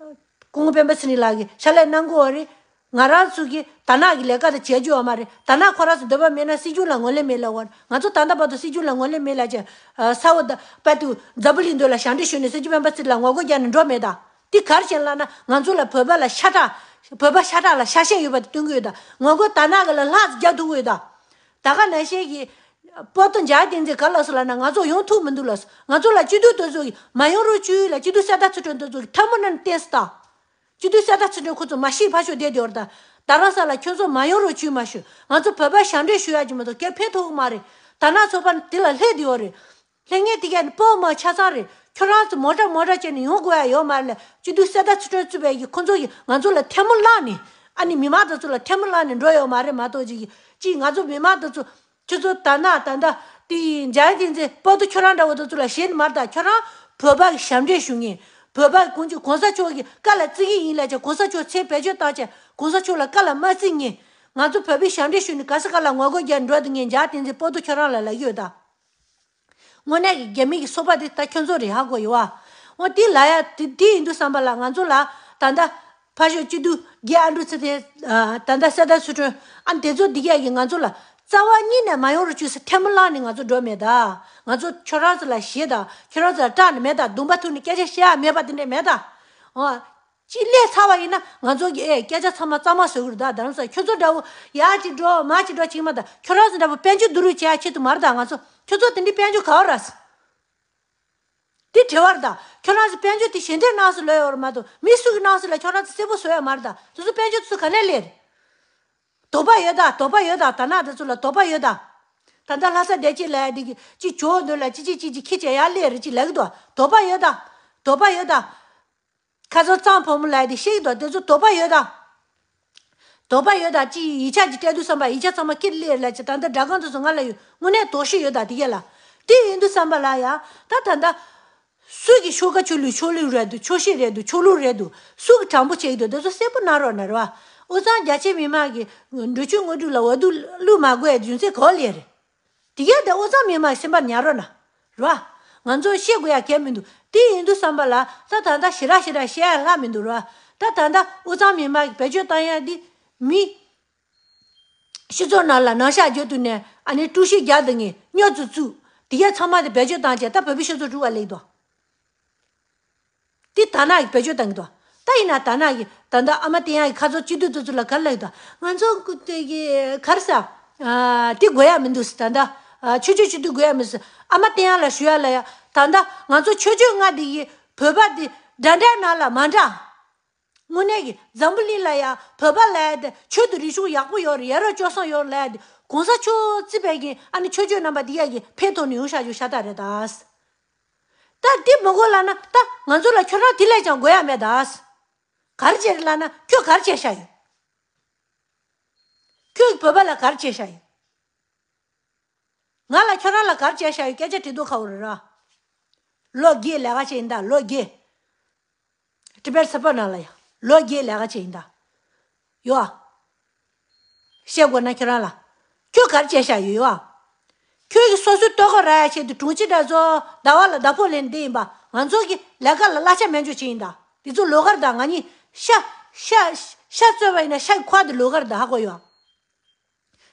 སྐུ་ངོ་སྤེན་པ་ཚེ་རིང་ལགས་ཀྱིས་ཕྱག་ལས་གནང་དགོས་པ་རེད། ང་རང་ཚོ་གིས་དར་ནག་གི་ལས་ཀ་དེ་བྱེད་རྒྱུ་ཡོད་མ་རེད། དར་ནག་ཁོ་རང་ཚོ་འདོད་པ་མེད་ན་སྲིད་སྐྱོང་ལ་ངོས་ལེན་མེད་ལབ་པ་རེད། ང་ཚོ་ད་ལྟ་བར་དུ་སྲིད་སྐྱོང་ལ་ངོས་ལེན་མེད་ལབ་བྱས་ས་འོག་ད་དཔལ་དུ་འཛམ་བུ་གླིང་མདོག་ལ་ཞབས་འདྲེན་ཞུས་ནས་སྲིད་སྐྱོང་སྤེན་པ་ཚེ་རིང་ལ་ངོ་རྒོལ་རྒྱག་ནས་འགྲོ་མེད་ད། དེ་ག་རེ་བྱས་ལབ་ན་ང་ཚོ་ལ་བོད་པ་ལ་ཤ་ཁྲག་བོད་པ་ཤ་ཁྲག་ལ་ཤ་ཞེན་ཡོད་པ་དེ་སྟོན་གི་ཡོད་ད། ངོ་རྒོལ་དར་ནག་གི་ལ་ལྷག་ཙམ་རྒྱག་ཐུབ་གི་ཡོད་ད། ད་ག་ནང་བཞིན་གྱི་སྤོ་ཏོ་འཇའ་བསྟན་འཛིན་ག་ལབ་སོང་ལབ་ན་ང་ཚོ་ཡོང་ཐུབ་མི་འདུག་ལབ་སོང་། ང་ཚོ་ལ་སྤྱི་འཐུས་དེ་ཚོ་གིས་མ་ཡོང་རོགས་བྱོས་ལབ། སྤྱི་འཐུས་གསེར་རྟ་ཚུལ་ཁྲིམས་དེ་ཚོ་གིས་ཐལ་མོ་སྣ་ནས་བསྟན་སོང་ད། སྤྱི་འཐུས་གསེར་རྟ་ཚུལ་ཁྲིམས་ཁོ་ཚོ་མ་ཤི་ཕར་ཞོག་བསྡད་དེ་ཡོད་རེད་ད། རྡ་རམ་ས་ལ་ཁྱོད་ཚོ་མ་ཡོང་རོགས་བྱོས་མ་ཞུ། ང་ཚོ་བོད་པ་ཞབས་འདྲེན་ཞུ་ཡག་ཅིག་མ་གཏོགས་སྐད་ཕན་ཐོགས་གི་མ་རེད། དར་ནག་ཚོགས་པ་དེ་ལ་སླེབས་བསྡད་ཡོད་རེད། སླེབས་མཁན་དེ་གས་ནི་སྤོ་མ་ཆ་ཚང་རེད། ཁྱོད་རང་ཚོ་མོ་ཊ་མོ་ཊ་བྱས་ནས་ཡོང་དགོས་ཡ་ཡོད་མ་རེད་ལབ། སྤྱི་འཐུས་གསེར་རྟ་ཚུལ་ཁྲིམས་གཙོས་པའི་གི་ཁོ་ཚོ་གིས་ང་ཚོ་ལ་ཐལ་མོ་བསླངས་ནས་ཨ་ནི་མི་མང་དེ་ཚོ་ལ་ཐལ་མོ་བསླངས་ནས་འགྲོ་ཡོད་མ་རེད་མ་གཏོགས་ཅིག་གིས་ཅིག་ང་ཚོ་མི་མང་དེ་ཚོ་ཁྱོད་ཚོ་དར་ནག་ད་ལྟ་དེ་ཡིན་འཇའ་བསྟན་འཛིན་སྤོ་ཏོ་ཁྱོད་རང་འདྲ་བོ་དེ་ཚོ་ལ་ཞེད་ནི་མ་རེད་ད། ཁྱོད་རང་བོད་པ་གི་ཞབས་འདྲེན་ཞུ་མཁན་བོད་པ་གི་ཀུན་སྤྱོད་གོང་ས་མཆོག་གི་བཀའ་ལ་བརྩི་གི་ཡིན་ལབ་བྱས་གོང་ས་མཆོག་མཚན་བེད་སྤྱོད་བཏང་བྱས་གོང་ས་མཆོག་ལ་བཀའ་ལ་མ་བརྩི་མཁན་ང་ཚོ་བོད་པའི་ཞབས་འདྲེན་ཞུ་ནས་ག་ས་ག་ལ་ངོ་རྒོལ་རྒྱག་འགྲོ་དེ་ངས་འཇའ་བསྟན་འཛིན་སྤོ་ཏོ་ཁྱོད་རང་ལ་ལབ་ཡོད་ད། དངོས་གནས་ཀྱི་རྒྱ་མི་གི་སོ་པ་དེ་ད་ཁྱོད་ཚོ་རེད་ཧ་གོ་ཡོད་བ། འོ་དེ་ལ་ཡ་དེ་དེ་ཡིན་དུས་བསམ་པ་ལ་ང་ཚོ་ལ་ད་ལྟ་ཕར་ཞོག་སྤྱི་འཐུས་རྒན་ཨ་འབྲུག་ཚེ་བརྟན་ད་ལྟ་གསེར་རྟ་ཚུལ་ཁྲིམས་ཨ་དེ་ཚོ་འདི་གས་ཀྱི་ང་ཚོ་ལ་རྩ་བ་ཉིད་ནས་མ་ཡོང་རོགས་བྱོས་ཟེར་ཐལ་མོ་བསླངས་ནས་ང་ཚོ་འགྲོ་མེད་ད། ང་ཚོ་ཁྱོད་རང་ཚོ་ལ་ཞེད་ད་ཁྱོད་རང་ཚོ་ལ་སྐྲག་ནི་མེད་ད། མདུན་པ་ཐུག་ནས་སྐད་ཆ་བཤད་ཡ་མེད་པ་དེ་འདྲས་མེད་ད། འོ། ཅིག་སླེབས་ཚར་བ་ཡིན་ན་ང་ཚོ་གི་ཨེ་སྐད་ཆ་ཚང་མ་གཙང་མ་བཟོ་གི་རེད་ད། རྡ་རམ་ས་ཁྱོད་ཚོ་འདྲ་བོ་ཡར་ཅིག་འགྲོ་མར་ཅིག་འགྲོ་ཅིག་མ་ད། ཁྱོད་རང་ཚོ་འདྲ་བོ་དཔལ་འབྱོར་བསྡུ་རུབ་བྱེད་ཡ་ཆེད་དུ་མ་རེད་ད། ང་ཚོ་ཁྱོད་ཚོ་དེ་འདྲའི་དཔལ་འབྱོར་ག་བ་ར་སི། དེ་དྲི་བ་རེད་ད། ཁྱོད་རང་ཚོ་དཔལ་འབྱོར་དེ་ཞལ་འདེབས་གནང་སོང་ལོས་ཡོད་རེད་མ་གཏོགས་མི་སུ་གིས་གནང་སོང་ལ་ཁྱོད་རང་ཚོ་གསལ་པོ་བཟོ་ཡ་མ་རེད་ད། དེ་ཚོ་དཔལ་འབྱོར་དེ་ཚོ་ག་ནས་སླེབས་རེད། དོགས་པ་ཡོད་ད། དོགས་པ་ཡོད་ད། དར་ནག་དེ་ཚོ་ལ་དོགས་པ་ཡོད་ད། ད་ལྟ་ལྷ་ས་བདེ་སྐྱིད་ལབ་ཡ་དེ་གི་ཅིག་ཇོ་བོ་འདོན་ལ་ཅི་ཅི་ཅི་ཅི་ཁྱི་བྱས་ཡར་སླེབས་རེད་ཅིག་ལབ་གི་འདུག་དོགས་པ་ཡོད་ད། དོགས་པ་ཡོད་ད། ཁ་སང་གཙང་བུ་མོ་ལབ་ཡ་དེ་བཤད་ཀྱི་འདུག་དེ་ཚོ་དོགས་པ་ཡོད་ད། དོགས་པ་ཡོད་ད་ཅི་ཡིག་ཆ་ཅིག་སྤྲད་དུས་བསམ་པ་ཡིག་ཆ་ཚང་མ་ཁྱེར་སླེབས་ལ་ཅི་ད་ལྟ་སྦྲག་སྒང་དུ་སོང་ང་ལ་ཡོད་དངོས་གནས་དོགས་གཞི་ཡོད་ད་དེ་གས་ལ། དེ་ཡིན་དུས་བསམ་པ་ལ་ཡ་ད་ད་ལྟ། སུ་གི་ཤོག་ཁ་ཆོས་ལུགས་ཆོས་ལུགས་རེད་འདུག་ཆོས་ཤིག་རེད་འདུག་ཆོས་ལུགས་རེད་འདུག་སུ་གི་དྲང་པོ་བྱེད་ཀྱི་འདུག་དེ་ཚོ་གསལ་པོ་གནང་རོགས་གནང་རོགས། དབུས་གཙང་རྒྱ་ཆེ་མི་མང་གི་འགྲོ་ཆུ་དངོས་གྲུབ་ལ་འོ་དུ་བླུག་མ་དགོས་ཡ་རྒྱུ་མཚན་ག་བ་ལས་རེད། དེ་གས་དེ་དབུས་གཙང་མི་མང་གི་སེམས་པ་ཉར་རོགས་གནང་རོགས། ང་ཚོ་བཤད་དགོས་ཡ་གལ་མི་འདུག་དེ་ཡིན་དུས་བསམ་པ་ལ་ད་ད་ལྟ་ཞེ་དྲག་ཞེ་དྲག་བཤད་ཡ་ལྷག་མི་འདུག་རོགས། ད་ད་ལྟ་དབུས་གཙང་མི་མང་གི་བེད་སྤྱོད་བཏང་ཡ་འདི་མི། སྤྱི་ཚོགས་ནང་ལ་ནང་ཤག་བརྗོད་དུ་ནས་ཨ་ནི་དཀྲུག་ཤིང་རྒྱག་དུ་ངས་སྨྱོ་ཚུ་བཙུགས། དེ་གས་ཚང་མ་དེ་བེད་སྤྱོད་བཏང་བྱས་ད་བོད་པའི་སྤྱི་ཚོགས་དཀྲུག་པ་ལེགས་དོ། དེ་དར་ནག་གི་བེད་སྤྱོད་བཏང་གི་དོ། ད་ཡིན་ན་དར་ནག་གི་ད་ལྟ་ཨ་མ་བསྟན་ཡག་གི་ཁ་ཚོ་སྤྱི་འཐུས་དེ་ཚོ་ལ་ག་རེ་ལབ་ཡོད་དོ། ང་ཚོ་སྐུ་དེ་གི་ག་རེ་ཟ། དེ་དགོས་ཡ་མི་འདུག་ཟེར་ད་ལྟ། ཆོས་བརྒྱུད་སྤྱི་འཐུས་དགོས་ཡ་མི་འདུག་ཟེར་ཨ་མ་བསྟན་ཡག་ལ་ཞུ་ཡ་ལ་ཡ་ད་ལྟ་ང་ཚོ་ཆོས་བརྒྱུད་ལྔ་དེ་གི་བོད་པ་དེ་འདྲ་འདྲ་ནང་ལ་མ་འདྲ། དངོས་གནས་ཀྱི་འཛམ་བུ་གླིང་ལ་ཡང་བོད་པ་ལ་ཡང་དེ་ཆོས་དང་རིག་གཞུང་ཡག་པོ་ཡོད་རེད། ཡ་རབས་སྤྱོད་བཟང་ཡོད་རེད་ལ་ཡང་དེ་གོང་ས་མཆོག་རྩིས་པའི་གི་ཨ་ནི་ཆོས་བརྒྱུད་རྣམ་པ་འདི་ཡ་གི་ཕན་ཐོགས་ནས་ཡོང་བཞག་རྒྱུ་ཤ་སྟག་རེད་ད། ད་འདི་མ་དགོས་ལབ་ན་ད་ང་ཚོ་ལ་ཁྱོད་རང་དེ་ལས་ཀྱང་དགོས་ཡ་མེད་ད། ག་རེ་བྱས་རེད་ལབ་ན་ཁྱོད་ག་རེ་བྱས་བཞག་ཡོད། ཁྱོད་ཀྱི་བོད་པ་ལ་ག་རེ་བྱས་བཞག་ཡོད། ང་ལ་ཁྱོད་རང་ལ་ག་རེ་བྱས་བཞག་ཡོད་སྐད་ཆ་དྲི་དུས་ཁ་བོ་རེད་ར། ལོ་རྒས་ལས་ཀ་བྱས་ཡིན་ད་ལོ་རྒས། ཊི་བེཊ་ས་པ་ནང་ལ་ཡ། ལོ་རྒས་ལས་ཀ་བྱས་ཡིན་ད། ཡོ། བཤད་དགོས་ན་ཁྱོད་རང་ལ། ཁྱོད་ག་རེ་བྱས་བཞག་ཡོད་ཡོ། ཁྱོད་ཀྱི་སོ་སོའི་ལྟོ་གོས་རག་ཡ་ཆེད་དུ་དྲུང་ཆེ་འདྲ་ཚོ་ཟླ་བ་ལ་ཟླ་ཕོགས་ལེན་བསྡད་ཡིན་པ་ང་ཚོ་གི་ལས་ཀ་ལ་གླ་ཆ་མེད་འཇོག་བྱས་ཡིན་ད། དེ་ཚོ་ལོགས་ཀར་ད་ང་གཉིས་ཤ་ཤ་ཤ་བཙོས་པ་ཡིན་ན་ཤ་གི་ཁུ་བ་དེ་ལོགས་ཀར་ད་ཧ་གོ་ཡོ།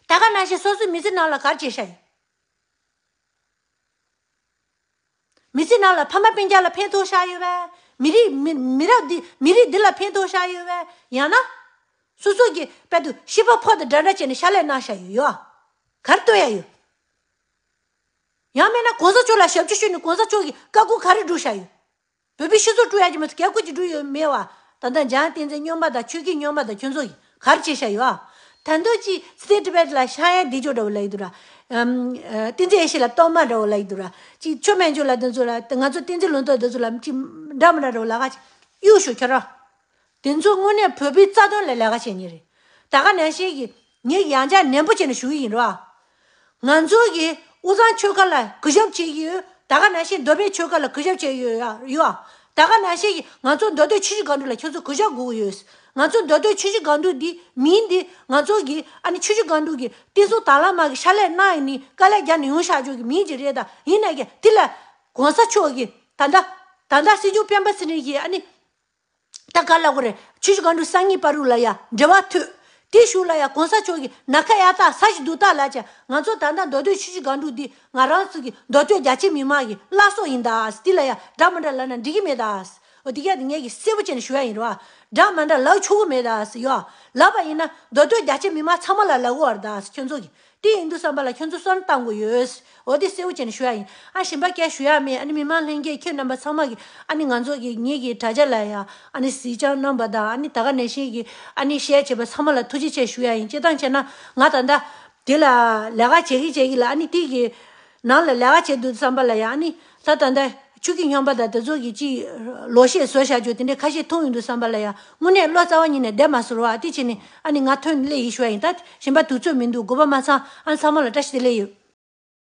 ད་ག་ནང་བཞིན་སོ་སོའི་མི་ཚེ་ནང་ལ་ག་རེ་བྱས་བཞག་ཡོད། མི་ཚེ་ནང་ལ་ཕ་མ་སྤུན་ཀྱག་ལ་ཕན་ཐོགས་བཞག་ཡོད་པས། མི་རིགས་མི་མི་རབས་འདི་མི་རིགས་འདི་ལ་ཕན་ཐོགས་བཞག་ཡོད་པས། ཡང་ན། སོ་སོ་གི་དཔལ་དུ་ཤི་བ་ཕོ་དང་འདྲ་འདྲ་བྱས་ནས་ཕྱག་ལས་གནང་བཞག་ཡོད་ཡོད། ག་རེ་སྟོན་ཡ་ཡོད། ཡང་མིན་ན་གོང་ས་མཆོག་ལ་ཞབས་ཕྱི་ཞུས་ནས་གོང་ས་མཆོག་གི་བཀའ་བཀོད་ག་རེ་སྒྲུབ་བཞག་ཡོད། བོད་པའི་སྤྱི་ཚོགས་དཀྲུག་ཡ་གི་མི་ཚོ་སྐད་ཁུར་གྱི་སྒྲུབ་ཡོད་མེད་བ། ད་ལྟ་འཇང་བསྟན་འཛིན་སྨྱོན་པ་དང་ཆོས་སྐྱིད་སྨྱོན་པ་དང་ཁྱོད་ཚོ་གིས་ག་རེ་བྱས་བཞག་ཡོད་ཨ། ད་དུང་ཅི་སི་ཏན་ཊི་བེཊ་ལ་ཤང་ཡ་འདི་ཅོ་འདྲ་བོ་ལ་ཡི་འདུག་ར། ཨམ། ཨ། བསྟན་འཛིན་ཡེ་ཤེས་ལ་གཏོར་མ་འདྲ་བོ་ལ་ཡི་འདུག་ར། ཅི་ཆོས་སྨན་ཆོས་ལ་དེ་ཚོ་ལ་ང་ཚོ་བསྟན་འཛིན་ལུང་རྟོགས་དེ་ཚོ་ལ་ཅི་འདྲ་མི་འདྲ་འདྲ་བོ་ལ་ག་ཅི་གཡུག་ཤོག་ཁྱོད་རང་། དེ་ཚོ་དངོས་གནས་བོད་པའི་རྩ་དོན་ལ་ལས་ཀ་བྱེད་མཁན་རེད། ད་ག་ནང་བཞིན་གྱི་ངས་ཡང་བསྐྱར་ནན་པོ་བྱས་ནས་ཞུ་གི་ཡིན་རོ། ང་ཚོ་གིས་དབུས་གཙང་ཆོལ་ཁ་ལ་གུས་ཞབས་བྱེད་ཀྱི་ཡོད། ད་ག་ནང་བཞིན་མདོ་སྨད་ཆོལ་ཁ་ལ་གུས་ཞབས་བྱེད་ཀྱི་ཡོད་ཡ་ཡོད། ད་ག་ནང་བཞིན་གྱི་ང་ཚོ་མདོ་སྟོད་ཆུ་བཞི་སྒང་དྲུག་ལ་ཁྱོད་ཚོ་གུས་ཞབས་དགོས་ཀྱི་ཡོད། ང་ཚོ་མདོ་སྟོད་ཆུ་བཞི་སྒང་དྲུག་འདི་མིང་འདི་ང་ཚོ་གིས་ཨ་ནི་ཆུ་བཞི་སྒང་དྲུག་གི་བསྟན་སྲུང་དྭང་བླངས་དམག་གི་ཕྱག་ལས་གནང་ཡིན་ནི་དཀའ་ལས་རྒྱག་ནས་ཡོང་བཞག་རྒྱུ་གི་མིང་ཅིག་རེད། ད་ཡིན་ན་ཀྱང་དེ་ལ་གོང་ས་མཆོག་གིས་ད་ལྟ་ད་ལྟ་སྲིད་སྐྱོང་སྤེན་པ་ཚེ་རིང་གིས་ཨ་ནི། ད་ག་ལ་གོ་རེ། ཆུ་བཞི་སྒང་དྲུག་སང་ཉིན་བར་དུ་ལ་ཡ་འབྲེལ་བ་མཐུད། དེ་ཞུ་ལ་ཡ་གོང་ས་མཆོག་གི་ན་ཁ་ཡ་ད་ས་གཞི་འདུག་ད་ལ་ཅེ། ང་ཚོ་ད་ལྟ་མདོ་སྟོད་ཆུ་བཞི་སྒང་དྲུག་འདི་ང་རང་ཚོ་གི་མདོ་སྟོད་རྒྱ་ཆེ་མི་མང་གི་བླ་སྲོག་ཡིན་ད། དེ་ལ་ཡ་འདྲ་མི་འདྲ་ལབ་ན་འགྲིག་གི་མེད་ད། འོ་དེ་ག་དེ་ངས་གི་གསལ་པོ་བྱས་ནས་ཞུ་ཡ་ཡིན་རོ། འདྲ་མི་འདྲ་ལབ་ཆོག་གི་མེད་ད་ཡོ། ལབ་པ་ཡིན་ན་མདོ་སྟོད་རྒྱ་ཆེ་མི་མང་ཚང་མ་ལ་ལབ་དགོས་བར་ད་ཁྱོད་ཚོ་གི། དེ་ཡིན་དུས་བསམ་པ་ལ་ཁྱོད་ཚོ་བསམ་བཏང་དགོས་ཡོད། འོ་དེ་གསལ་པོ་བྱས་ནས་ཞུ་ཡ་ཡིན། ཨ་གཞན་པ་སྐད་ཞུ་ཡ་མེད། ཨ་ནི་མི་མང་ལྷན་རྒྱས་ཁྱེད་རྣམ་པ་ཚང་མ་གི་ཨ་ནི་ང་ཚོ་གི་ངེད་ཀྱི་དྲ་རྒྱ་ལ་ཡ་ཨ་ནི་གཟིགས་སྐྱོང་གནང་བ་དང་ཨ་ནི་ད་ག་ནང་བཞིན་གི་ཨ་ནི་ཤེར་བྱས་པ་ཚང་མ་ལ་ཐུགས་རྗེ་ཆེ་ཞུ་ཡ་ཡིན། སྤྱིར་བཏང་བྱས་ན་ང་ད་ལྟ་དེ་ལ་ལས་ཀ་བྱེད་ཀྱི་བྱེད་ཀྱི་ལ་ཨ་ནི་དེ་གི་ནང་ལ་ལས་ཀ་བྱེད་དུས་བསམ་པ་ལ་ཡ་ཨ་ནི་ད་ད་ལྟ་ཆུ་སྐྱིད་སྨྱོན་པ་དང་དེ་ཚོ་གི་ཅི་ལོ་ཤས་བཟོ་བཞག་རྒྱུ་དེ་འདྲའི་ཁ་ཤས་མཐོང་ཡོང་དུས་བསམ་པ་ལ་ཡ་དངོས་གནས་བློ་རྩ་བ་ཉིད་ནས་བདེ་མ་སོང་བ། དེ་བྱས་ནས་ཨ་ནི་ང་ཐོན་སླེབས་ཡིན་ཞུ་ཡ་ཡིན། ད་གཞན་པ་དུས་ཚོད་མི་འདུག་དགོས་པ་མ་ཚང་། ཨ་ནི་ཚང་མ་ལ་བཀྲ་ཤིས་བདེ་ལེགས་ཡོད།